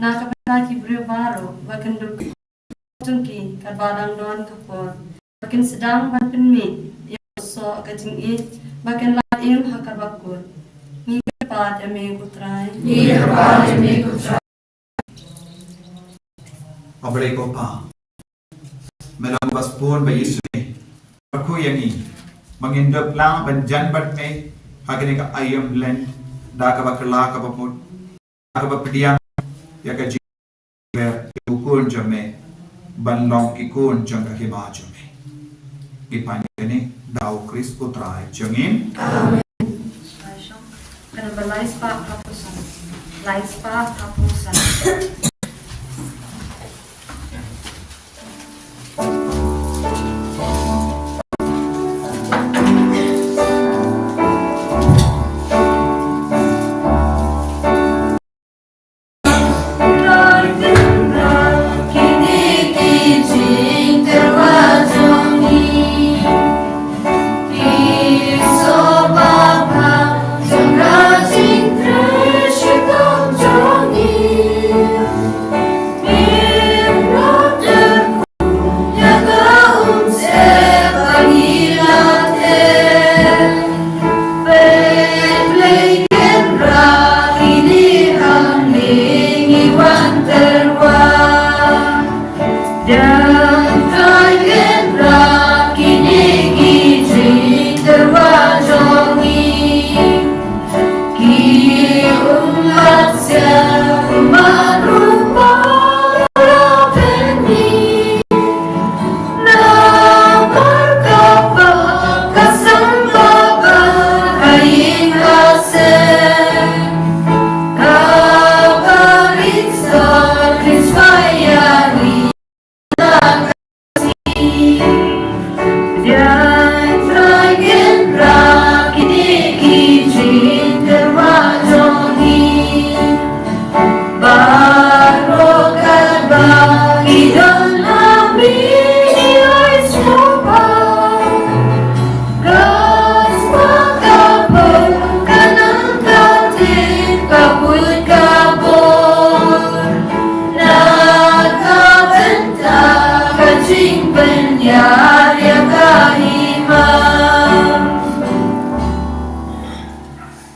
Na ka bynta ki briew baroh ba kin dup jong ki katba dang don ka por, ba kin sdang ban pynmih ïa u soh ka jingïeit, ba kin lait im ha kaba kut. Ngi kyrpad ïa me ko Trai. Ngi kyrpad ïa me ko Trai. Ba Blei ko Pa, me long ba spun ba Jisu, ba khuid ïa ngi ba ngin dup lang ban jan bad me ha kane ka aïom Lent da kaba kylla kaba mut, da kaba pdiang ïa ka jingber ïa u Khun jong me, ban long ki khun jong ka hima jong me. Ngi pan ïa kane da U Khrist U Trai jong ngi. Amen. Ka number lai spah hapdeng san. Lai spah hapdeng san.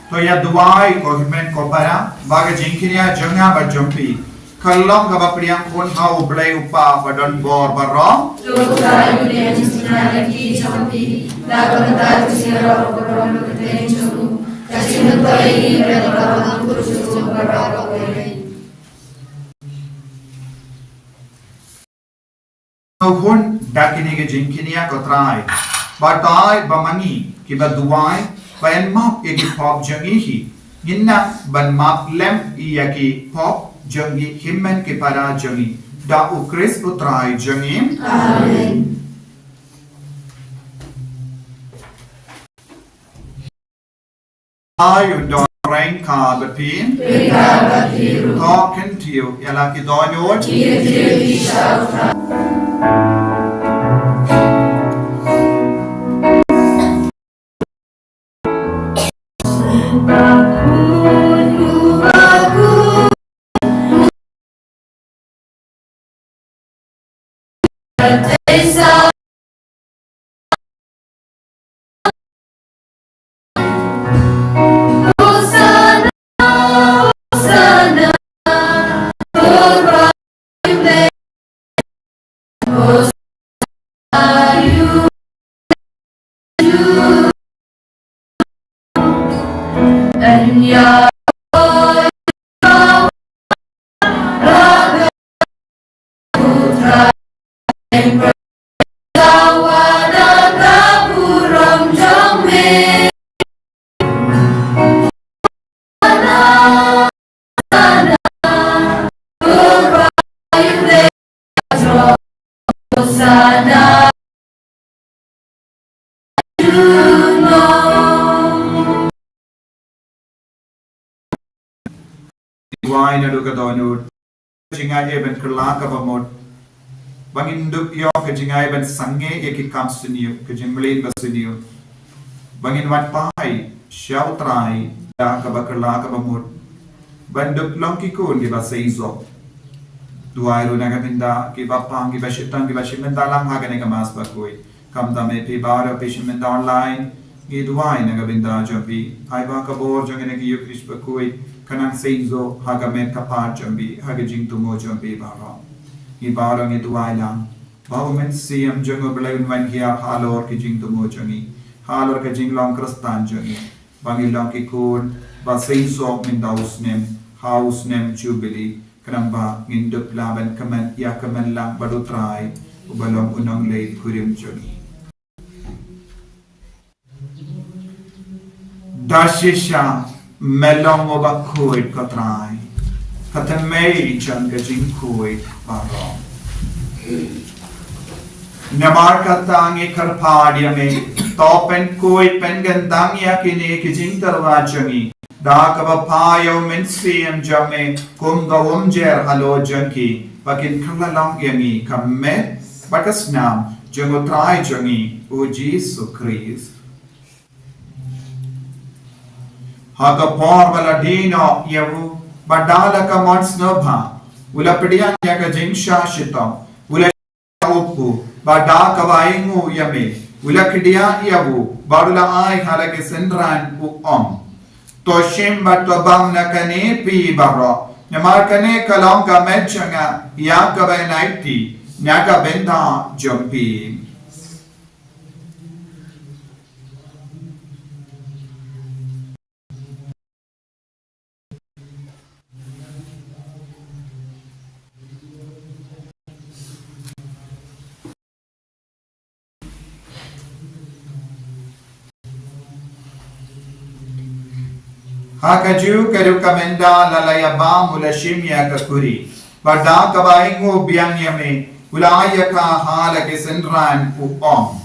To ïa duwai ko hynmen ko para, ba ka jingkñia jong nga bad jong phi ka long kaba pdiang khun ha U Blei U Kpa ba don bor baroh. To ka ïa jingkñia ki jong phi, na ka bynta jingkñia baroh baroh ka jong u, ka jingkñia ïa ki baroh baroh. Hun da kine ki jingkñia ko Trai, batai ba ma ngi kiba duwai, ba yn map ïa ki pop jong ngi hi. Ngin nang ban map lem ïa ki pop jong ngi hynmen ki para jong ngi, da U Khrist U Trai jong ngi. Amen. Ai u don reng ka ba pin. Reng ka ba pin. To kyntiew ïa la ki dohnud. Ki kyntiew ki shah. Duwai naduh ka dohnud. Ka jingai ban kylla kaba mut. Ba ngin dup ïoh ka jingai ban sangeh ïa ki kam sniew, ka jingmlien ba sniew. Ba ngin wan phai sha U Trai da kaba kylla kaba mut. Ban dup long ki khun kiba seisoh. Duwai ruh na ka bynta kiba pang, kiba shitom, kiba shim bynta lang ha kane ka Mass Bakhuid. Khamtam ïa phi baroh phi shim bynta online. Ngi duwai na ka bynta jong phi. Ai ba ka bor jong kane ka Eucharist Bakhuid ka nang seisoh ha ka met ka phad jong phi, ha ka jingthmu jong phi baroh. Ngi baroh ngi duwai lang ba U Mynsiem jong U Blei un wan hiar halor ka jingthmu jong ngi, halor ka jinglong Khristan jong ngi. Ba ngin long ki khun ba seisoh mynta u snem, ha u snem Jubili, khnang ba ngin dup lah ban kmen ïa ka kmen lang bad U Trai uba long u nongleit kurim jong ngi. Da shisha me long uba khuid ko Trai, ka thymmei jong ka jingkhuid baroh. Namar kata ngi kyrpad ïa me, to pynkhuid pynkyndang ïa kine ki jingtyrwa jong ngi da kaba phah ïa U Mynsiem jong me kum ka umjer halor jong ki, ba kin kylla long ïa ngi ka met bad ka snam jong U Trai jong ngi U Jisu Khrist. Ha ka por ba la die noh ïa u, bad da la ka mon sngewbha, u la pdiang ïa ka jingshah shitom, u la shah u pu, bad da kaba ainguh ïa me, u la khie ïa u, bad u la ai ha la ki synran, u ong: To shim bad to bam na kane phi baroh, namar kane ka long ka met jong nga ïa kaba aiti na ka bynta jong phi. Ha kajuh ka rukom ynda la la ïa bam u la shim ïa ka khuri, bad da kaba ainguh biang ïa me, u la ai ïa ka ha la ki synran, u ong: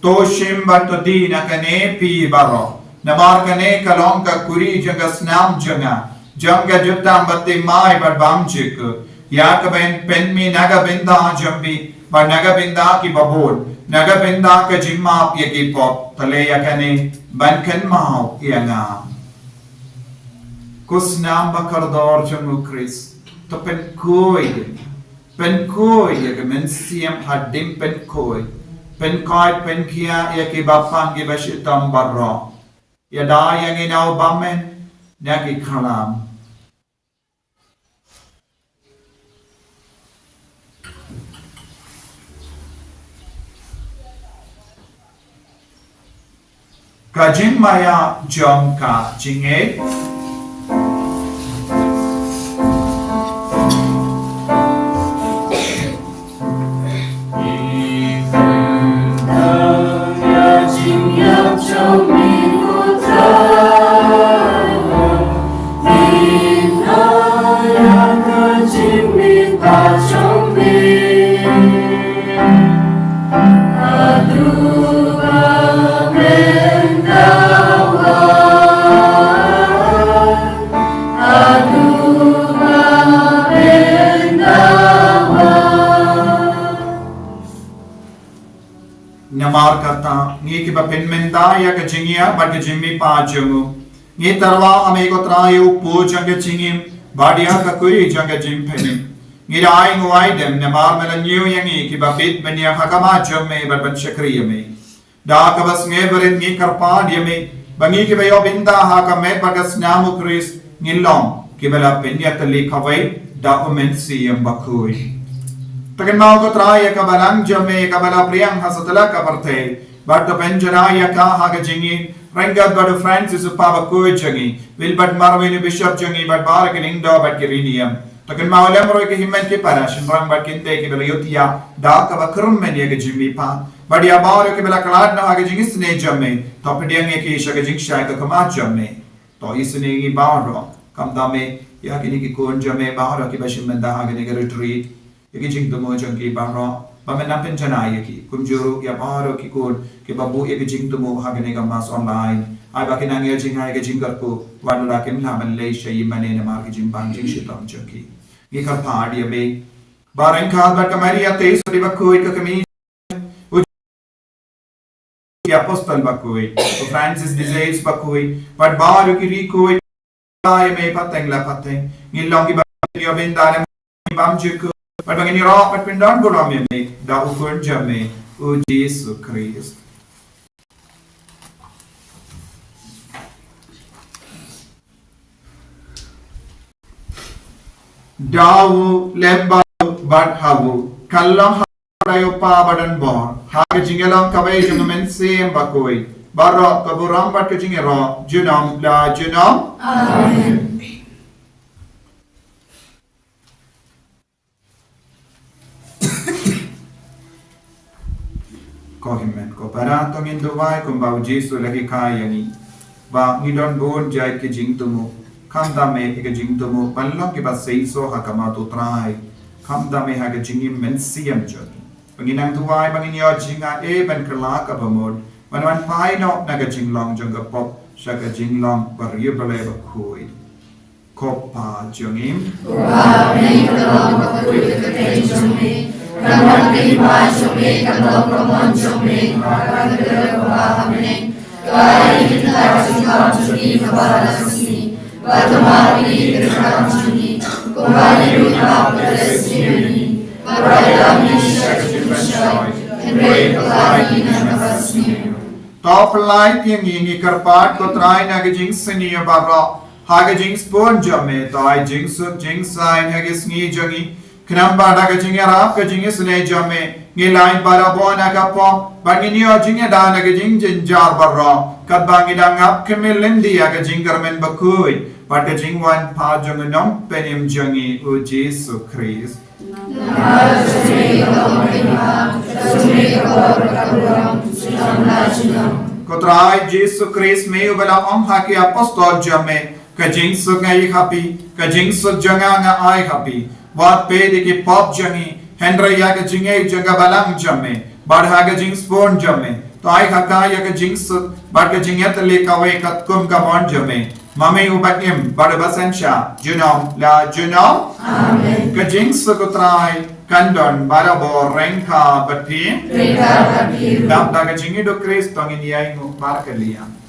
To shim bad to die na kane phi baroh, namar kane ka long ka khuri jong ka snam jong nga, jong ka jutang baptisma bad bam jingkhuid, ïa kaba yn pynmih na ka bynta jong phi bad na ka bynta ki babun, na ka bynta ka jingmap ïa ki pop. To leh ïa kane ban kynmaw ïa nga. Ko snam ba kordor jong U Khrist, to pynkhuid, pynkhuid ïa ka mynsiem hadien pynkhuid, pynkhuid pynkhia ïa ki bapang ki bashitom baroh. Ïada ïa ngi na u bymmen na ki khlam. Ka jingmaïa jong ka jingngeit. Namar kata, ngi kiba pynmynta ïa ka jingïa bad ka jingmihpat jong u, ngi tyrwa ha me ko Trai ïa u pud jong ka jingim bad ïa ka kurim jong ka jingpynim. Ngi da ai nguai dem namar me la ñiew ïa ngi kiba bit ban ïeng ha khmat jong me bad ban shakri ïa me. Da kaba sngewbha ngi kyrpad ïa me ba ngi kiba ïoh bynta ha ka met bad ka snam u Khrist ngin long kiba la pynïatylli kawei da u Mynsiem Bakhuid. To kynmaw ko Trai ïa ka balang jong me kaba la pdiang ha satlak ka pyrthei bad to pynjynjar ïa ka ha ka jingim, ryngkat bad u Francis u Papa bakhuid jong ngi, Wilbert Marwin u Bishop jong ngi bad baroh ki lyngdoh bad ki riewniam. To kynmaw lem ruh ïa ki hynmen ki para, shynrang bad ki kynthei kiba la ïohthiah da kaba kyrmen ïa ka jingmihpat bad ïa baroh kiba la khlad noh ha ka jingisynei jong me. To pdiang ïa ki sha ka jingshai ka khmat jong me. To isynei ïa ngi baroh, khamtam ïa kine ki khun jong me baroh kiba shim bynta ha kane ka retreat. Ïa ki jingthmu jong ki baroh ba men nang pynjanai ïa ki, kumjuh ruh ïa baroh ki khun kiba buh ïa ki jingthmu ha kane ka mass online. Ai ba kin nang ïoh jinghikai, ka jingkyrkhu wat la kim lah ban leit sha ïingmane namar ki jingpang jingshitom jong ki. Ngi kyrpad ïa me ba ryngkat bad ka Maria Theisotti bakhuid, ka kmie u ki apostol bakhuid, u Francis de Sales bakhuid bad baroh ki riewkhuid. Ai me pateng la pateng ngin long kiba ïoh bynta ne bam jukut bad ba ngin ïarap bad pyndon burom ïa me da u Khun jong me u Jisu Khrist. Da u lem bad ha u, kan long ha u Trai u Kpa badonbor, ha ka jingïalang kawei jong u Mynsiem Bakhuid, baroh ka burom bad ka jingïaroh junom la junom. Amen. Ko hynmen ko para, to ngin duwai kumba u Jisu u la hikai ïa ngi ba ngin don bun jait ki jingthmu. Khamtam ïa ka jingthmu ban long kiba seisoh ha khmat u Trai. Khamtam ïa ka jingim mynsiem jong ngi. Ba ngin nang duwai ba ngin ïoh jingaiei ban kylla kaba mut ban wan phai noh na ka jinglong jong ka pop sha ka jinglong bariewblei bakhuid. Ko Pa jong ngi. Ko Pa, ba ha bneng, kan long bakhuid ka kyrteng jong me. Kan wan ka hima jong me, kan long ka mon jong me ha ka kyrteng jong me ha bneng. Ko Pa, ai ïa ngi mynta ka jingmap jong ngi kaba ha la ka sngi. Bad to map ïa ngi ka jingmap jong ngi, kumba ngi ruh ngi map ïa kiba sngewsih ïa ngi. Bad to ïalam ïa ngi sha ka jingpynshoi, hynrei to pynlait ïa ngi na kaba sniew. To pynlait ïa ngi, ngi kyrpad ko Trai, na ka jingsniew baroh ha ka jingsbun jong me. To ai jingsuk jingsaiñ ha ka sngi jong ngi, khnang ba da ka jingïarap ka jingisynei jong me ngin lait barabor na ka pop bad ngin ïoh jingïada na ka jingjynjar baroh, katba ngi dang ap khmih lynti ïa ka jingkyrmen bakhuid bad ka jingwan pat jong u Nongpynim jong ngi u Jisu Khrist. Ko Trai Jisu Khrist, me uba la ong ha ki apostol jong me, ka jingsuk nga ai ha phi, ka jingsuk jong nga nga ai ha phi. Wat peit ïa ki pop jong ngi, hynrei ïa ka jingngeit jong ka balang jong me bad ha ka jingsbun jong me, to ai ha ka ïa ka jingsuk bad ka jingïatylli kawei katkum ka mon jong me, ma me uba im bad uba synshar junom la junom. Amen. Ka jingsuk u Trai kan don barabor ryngkat bad phi. Ryngkat bad phi. Dap da ka jingïeit u Khrist to ngin ïainguh markylliang.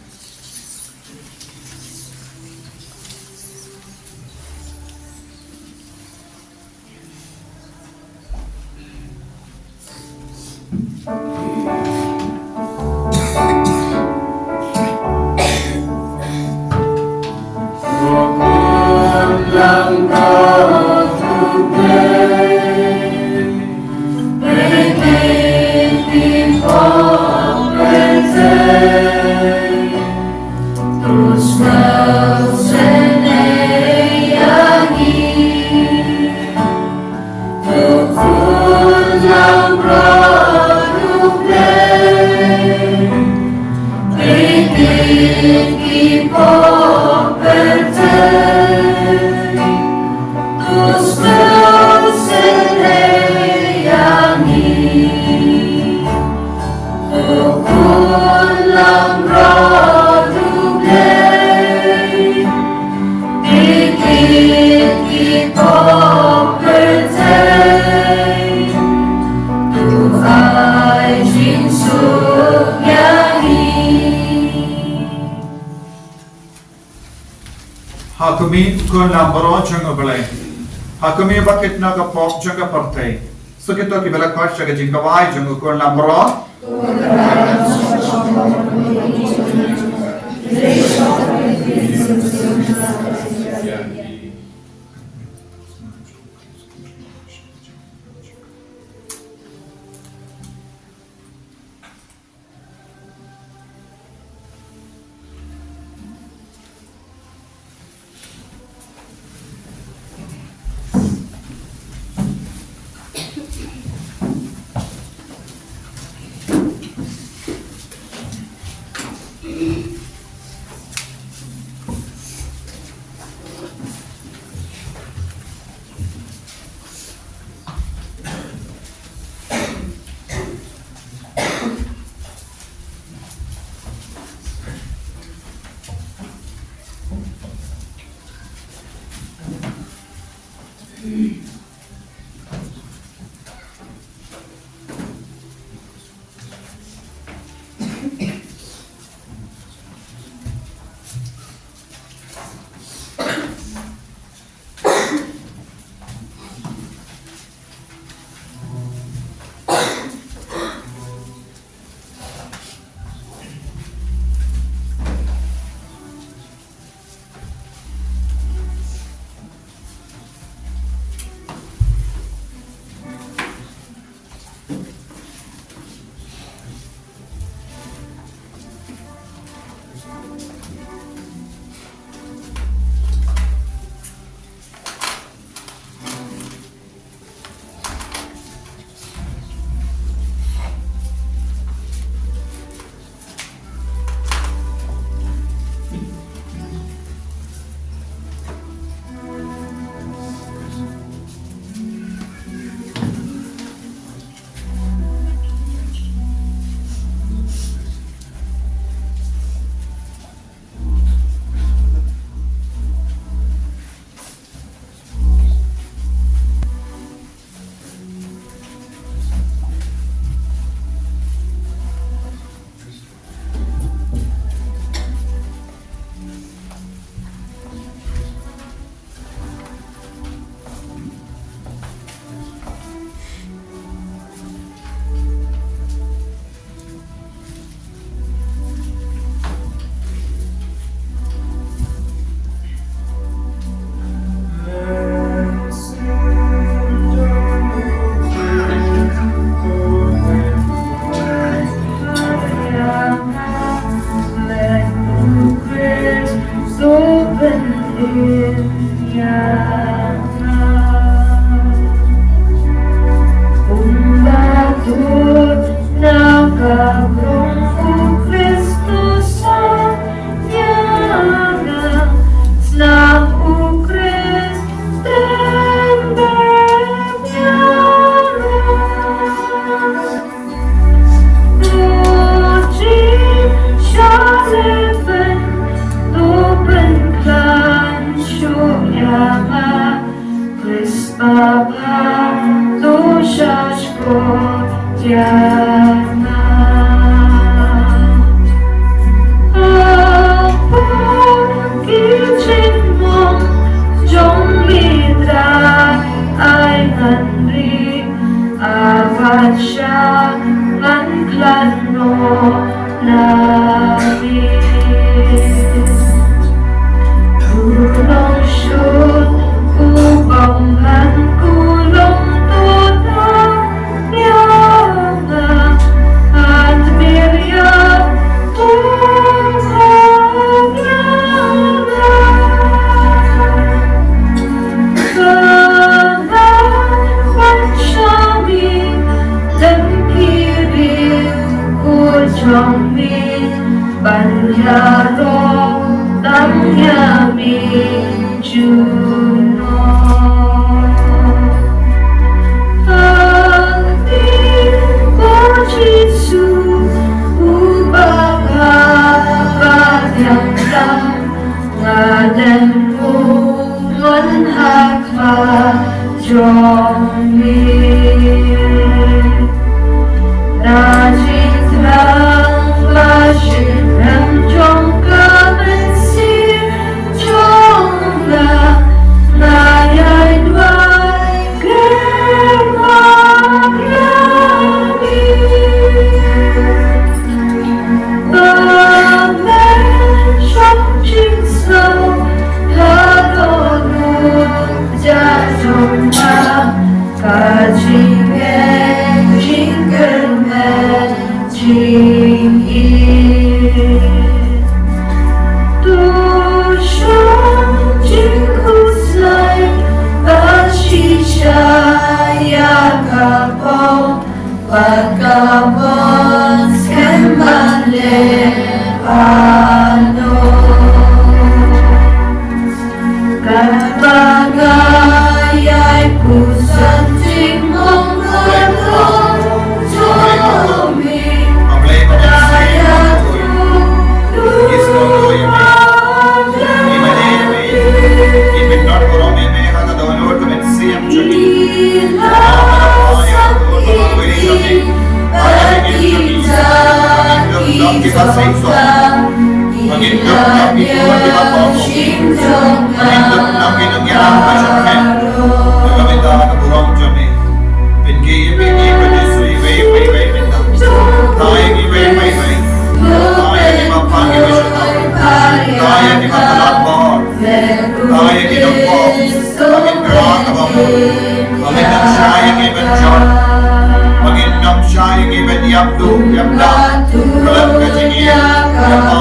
Ha khmih u khunlung baroh jong U Blei. Ha khmih ba kit na ka pop jong ka pyrthei. Sa kito kiba la koit sha ka jingkawai jong u khunlung baroh. Lem u wan ha khmat jong me. Na jingthrang ba shiphrang jong ka mynsiem jong nga, nga ïai duwai kyrpad ïa me. Ba me shong jingsngew ha ka dohnud jong nga, ka jingngeit jingkyrmen jingïeit. To shong jingkhuslai ba shisha ïa ka bor bad ka bun skhem ban leh palat. Katba nga ïai puson jingmong ka long jong me. Nga ïathuh ïa me. Ïa me, ïa me, ïa me. Ïa me, ïa me, ïa me. Ïa me, ïa me, ïa me. Ba ngin kren kaba mut, ba ngin nym shai ïa ngi ban jot, ba ngin nym shai ïa ngi ban ïap duh ïap dam khlem ka jingim, khlem ka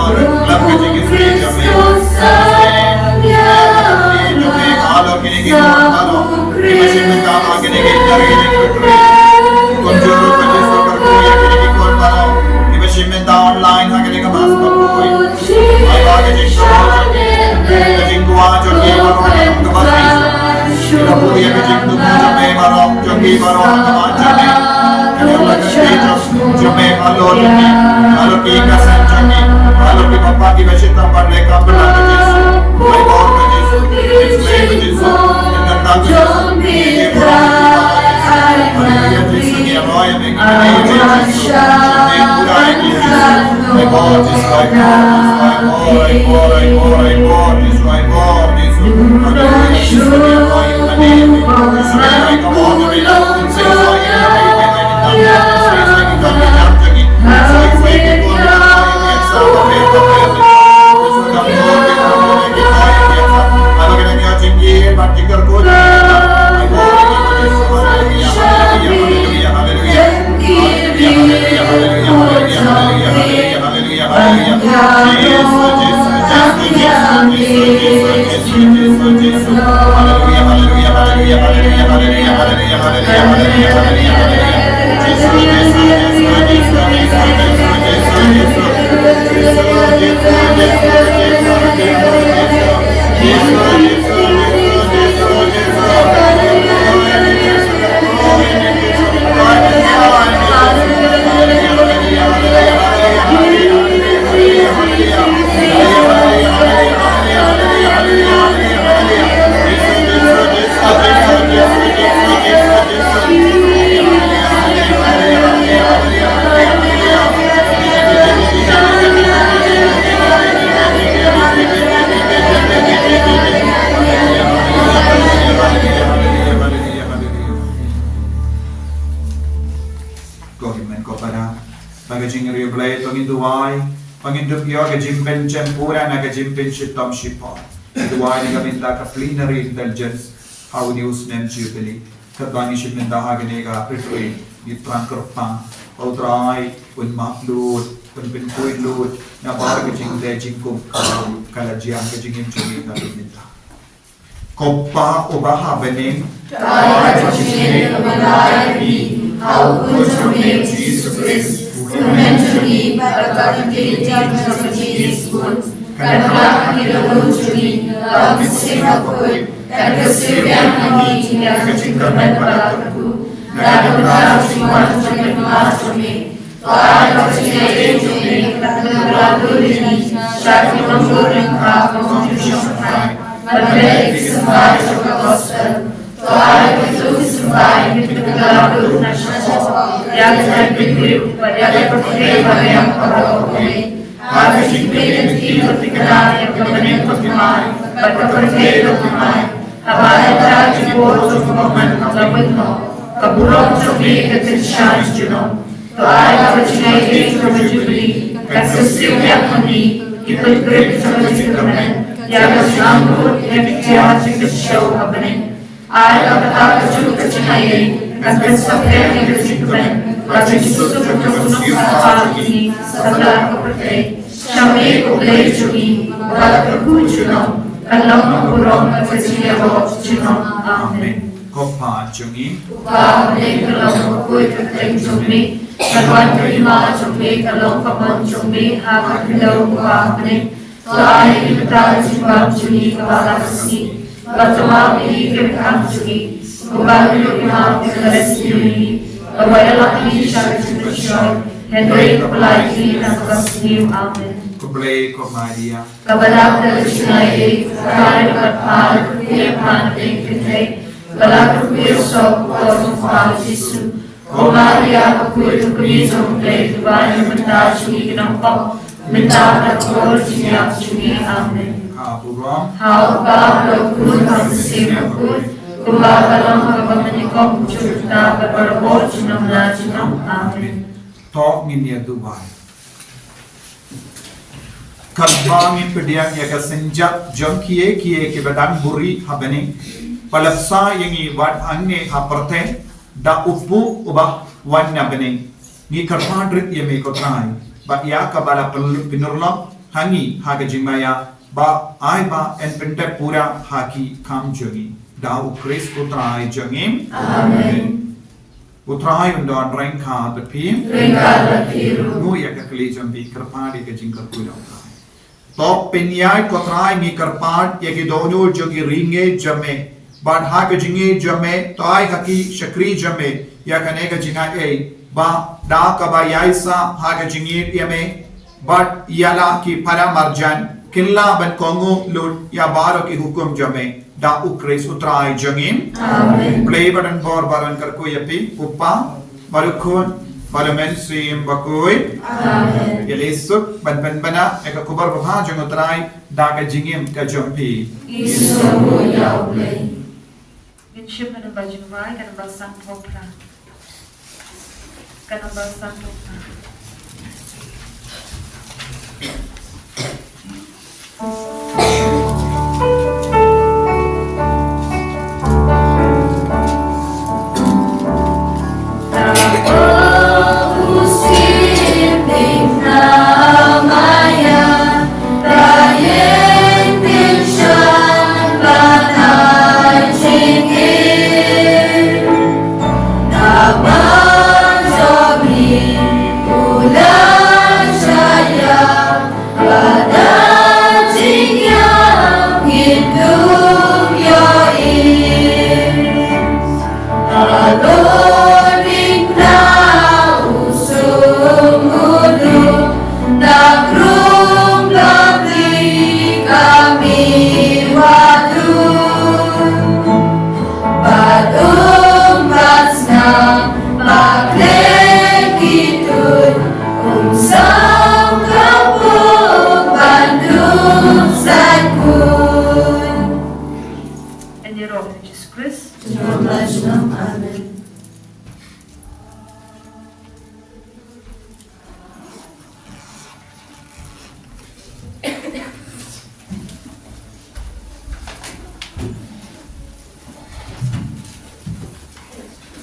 jingim jong me. Halor kine ki khun baroh kiba shim bynta ha kine ki jingim, kumjuh ruh ko Jisu kyrkhu ïa kine ki khun baroh kiba shim bynta online ha kane ka mass bakhuid. Ai ba ka jingkyrkhu, ka jingkyrkhu jong ki baroh ka bun. Ki la buh ïa ka jingkyrkhu jong me baroh, jong ki baroh ka bun jong me. Ka dei ka jingkyrkhu jong me halor ki, halor ki khynnah jong ki, halor ki bapang kiba shitom ban leh kam bynta ka Jisu. Ai ba ka Jisu, ka Jisu, ka Jisu. Haleluya, Jisu, ki roi me. Ko hynmen ko para, ba ka jingriewblei to ngin duwai, ba ngin dup ïa ka jingpynshitom pura na ka jingpynshitom shipor. Duwai na ka bynta ka plenary indulgence ha une u snem Jubilee. Katba ngi shim bynta ha kane ka retreat, ngi thrang kyrpang, U Trai un map lut, un pynkhuid lut na baroh ka jingtei jingkhum, ka la jia ha ka jingim jong ngi na ka bynta. Ko Pa uba ha bneng, ka jingim ba la ïa ngi ha u Khun jong me Jisu Khrist, u kyrmen jong ngi bad ka ktien jong ngi jingkyrkhu, kan khlad ïa ki lamuid jong ngi da u Mynsiem Bakhuid, kan kyrsiew biang ïa ngi ïa ka jingkyrmen bad ka kyrkhu, na ka bynta ka jingwan jong me, ka jingwan jong me, ka jingwan jong me. Shah ki nongburom ka mong ki shongkai, ban leh ki symbai jong ka gospel. To ai kito ki symbai kin kylla burom na shapoh ïa ka jaitbynriew bad ïa ka pyrthei baroh kawei. Ha ka jingpynlong ki, to pynkylla ïa ka bneng ka thymmai bad ka pyrthei ka thymmai. Haba la ïaid ki por jong ka bymman ka la bun noh, ka burom jong me ka kynsha junom. To ai ba ka jingaiei jong ka Jubili kan kynsiew ïa ngi, ki pynkreh jong ka jingkyrmen, ïa ka jingangnud, ïa ki jingkyrshan ha bneng. Ai ba kata kajuh ka jingaiei kan pynsaphriang ïa ka jingkmen bad ka jingsuk jong ka Kynrad jong ngi satlak ka pyrthei. Sha me ko Blei jong ngi, uba la kyrkhu junom, kan long ka burom bad ka jingïaroh junom. Amen. Ko Pa jong ngi, uba ha bneng, ka long ka kyrteng jong me, kan wan ka hima jong me, kan long ka mon jong me ha ka khyndew uba ha bneng. To ai ïa ngi mynta ka jingbam jong ngi kaba la ka sngi, bad to map ïa ngi ki ryngkang jong ngi, kumba ngi map ïa ki ba la sniew ïa ngi. Bad wat ïalam ïa ngi sha ka jingpynshoi, hynrei khuslai ïa ngi na kaba sniew. Amen. Ko Blei, ko Maria, kaba dap da ka jingaiei, ka rai ka kyrpad, ka kyrpad na pdeng kynthei, ba la kyrkhu ïa u soh u kpoh jong u Kpa Jisu. Ko Maria, ka khuid ka kmie jong U Blei, to duwai ïa ngi mynta jong ngi ki nongpop, mynta bad ha ka por jingïap jong ngi. Amen. Ka burom ha U Kpa, ha U Khun, ha U Mynsiem Bakhuid, kumba ka long ha kaba nyngkong, kumjuh mynta bad barabor, junom la junom. Amen. To ngin ïa duwai. Kynmaw, ngin pdiang ïa ka synjat jong kiei kiei kiba dang buhrieh ha bneng, ba la bsa ïa ngi wat hangne ha pyrthei da U Kpu uba wan na bneng. Ngi kyrpad rit ïa me ko Trai, bad ïa kaba la pyn-, pynurlong ha ngi ha ka jingmaïa, ba ai ba yn pyndep pura ha ki kam jong ngi. Da U Khrist U Trai jong ngi. Amen. U Trai un don ryngkat bad phi. Ryngkat bad phi ruh. Nguh ïa ka kli jong phi, kyrpad ïa ka jingkyrkhu jong U Trai. To pynïaid ko Trai, ngi kyrpad ïa ki dohnud jong ki riewngeit jong me, bad ha ka jingngeit jong me, to ai ha ki shakri jong me ïa kane ka jingaiei, ba da kaba ïaisah ha ka jingngeit ïa me bad ïa la ki para marjan, kin lah ban kohnguh lut ïa baroh ki hukum jong me. Da U Khrist U Trai jong ngi. Amen. Blei ba don bor baroh un kyrkhu ïa phi, U Kpa, bad U Khun, bad U Mynsiem Bakhuid. Amen. Ïaleh suk ban pynbna ïa ka khubor babha jong U Trai da ka jingim ka jong phi. Isynei ïa U Blei. Ngin shim ka namba jingduwai, ka namba sanphew phra. Ka namba sanphew phra.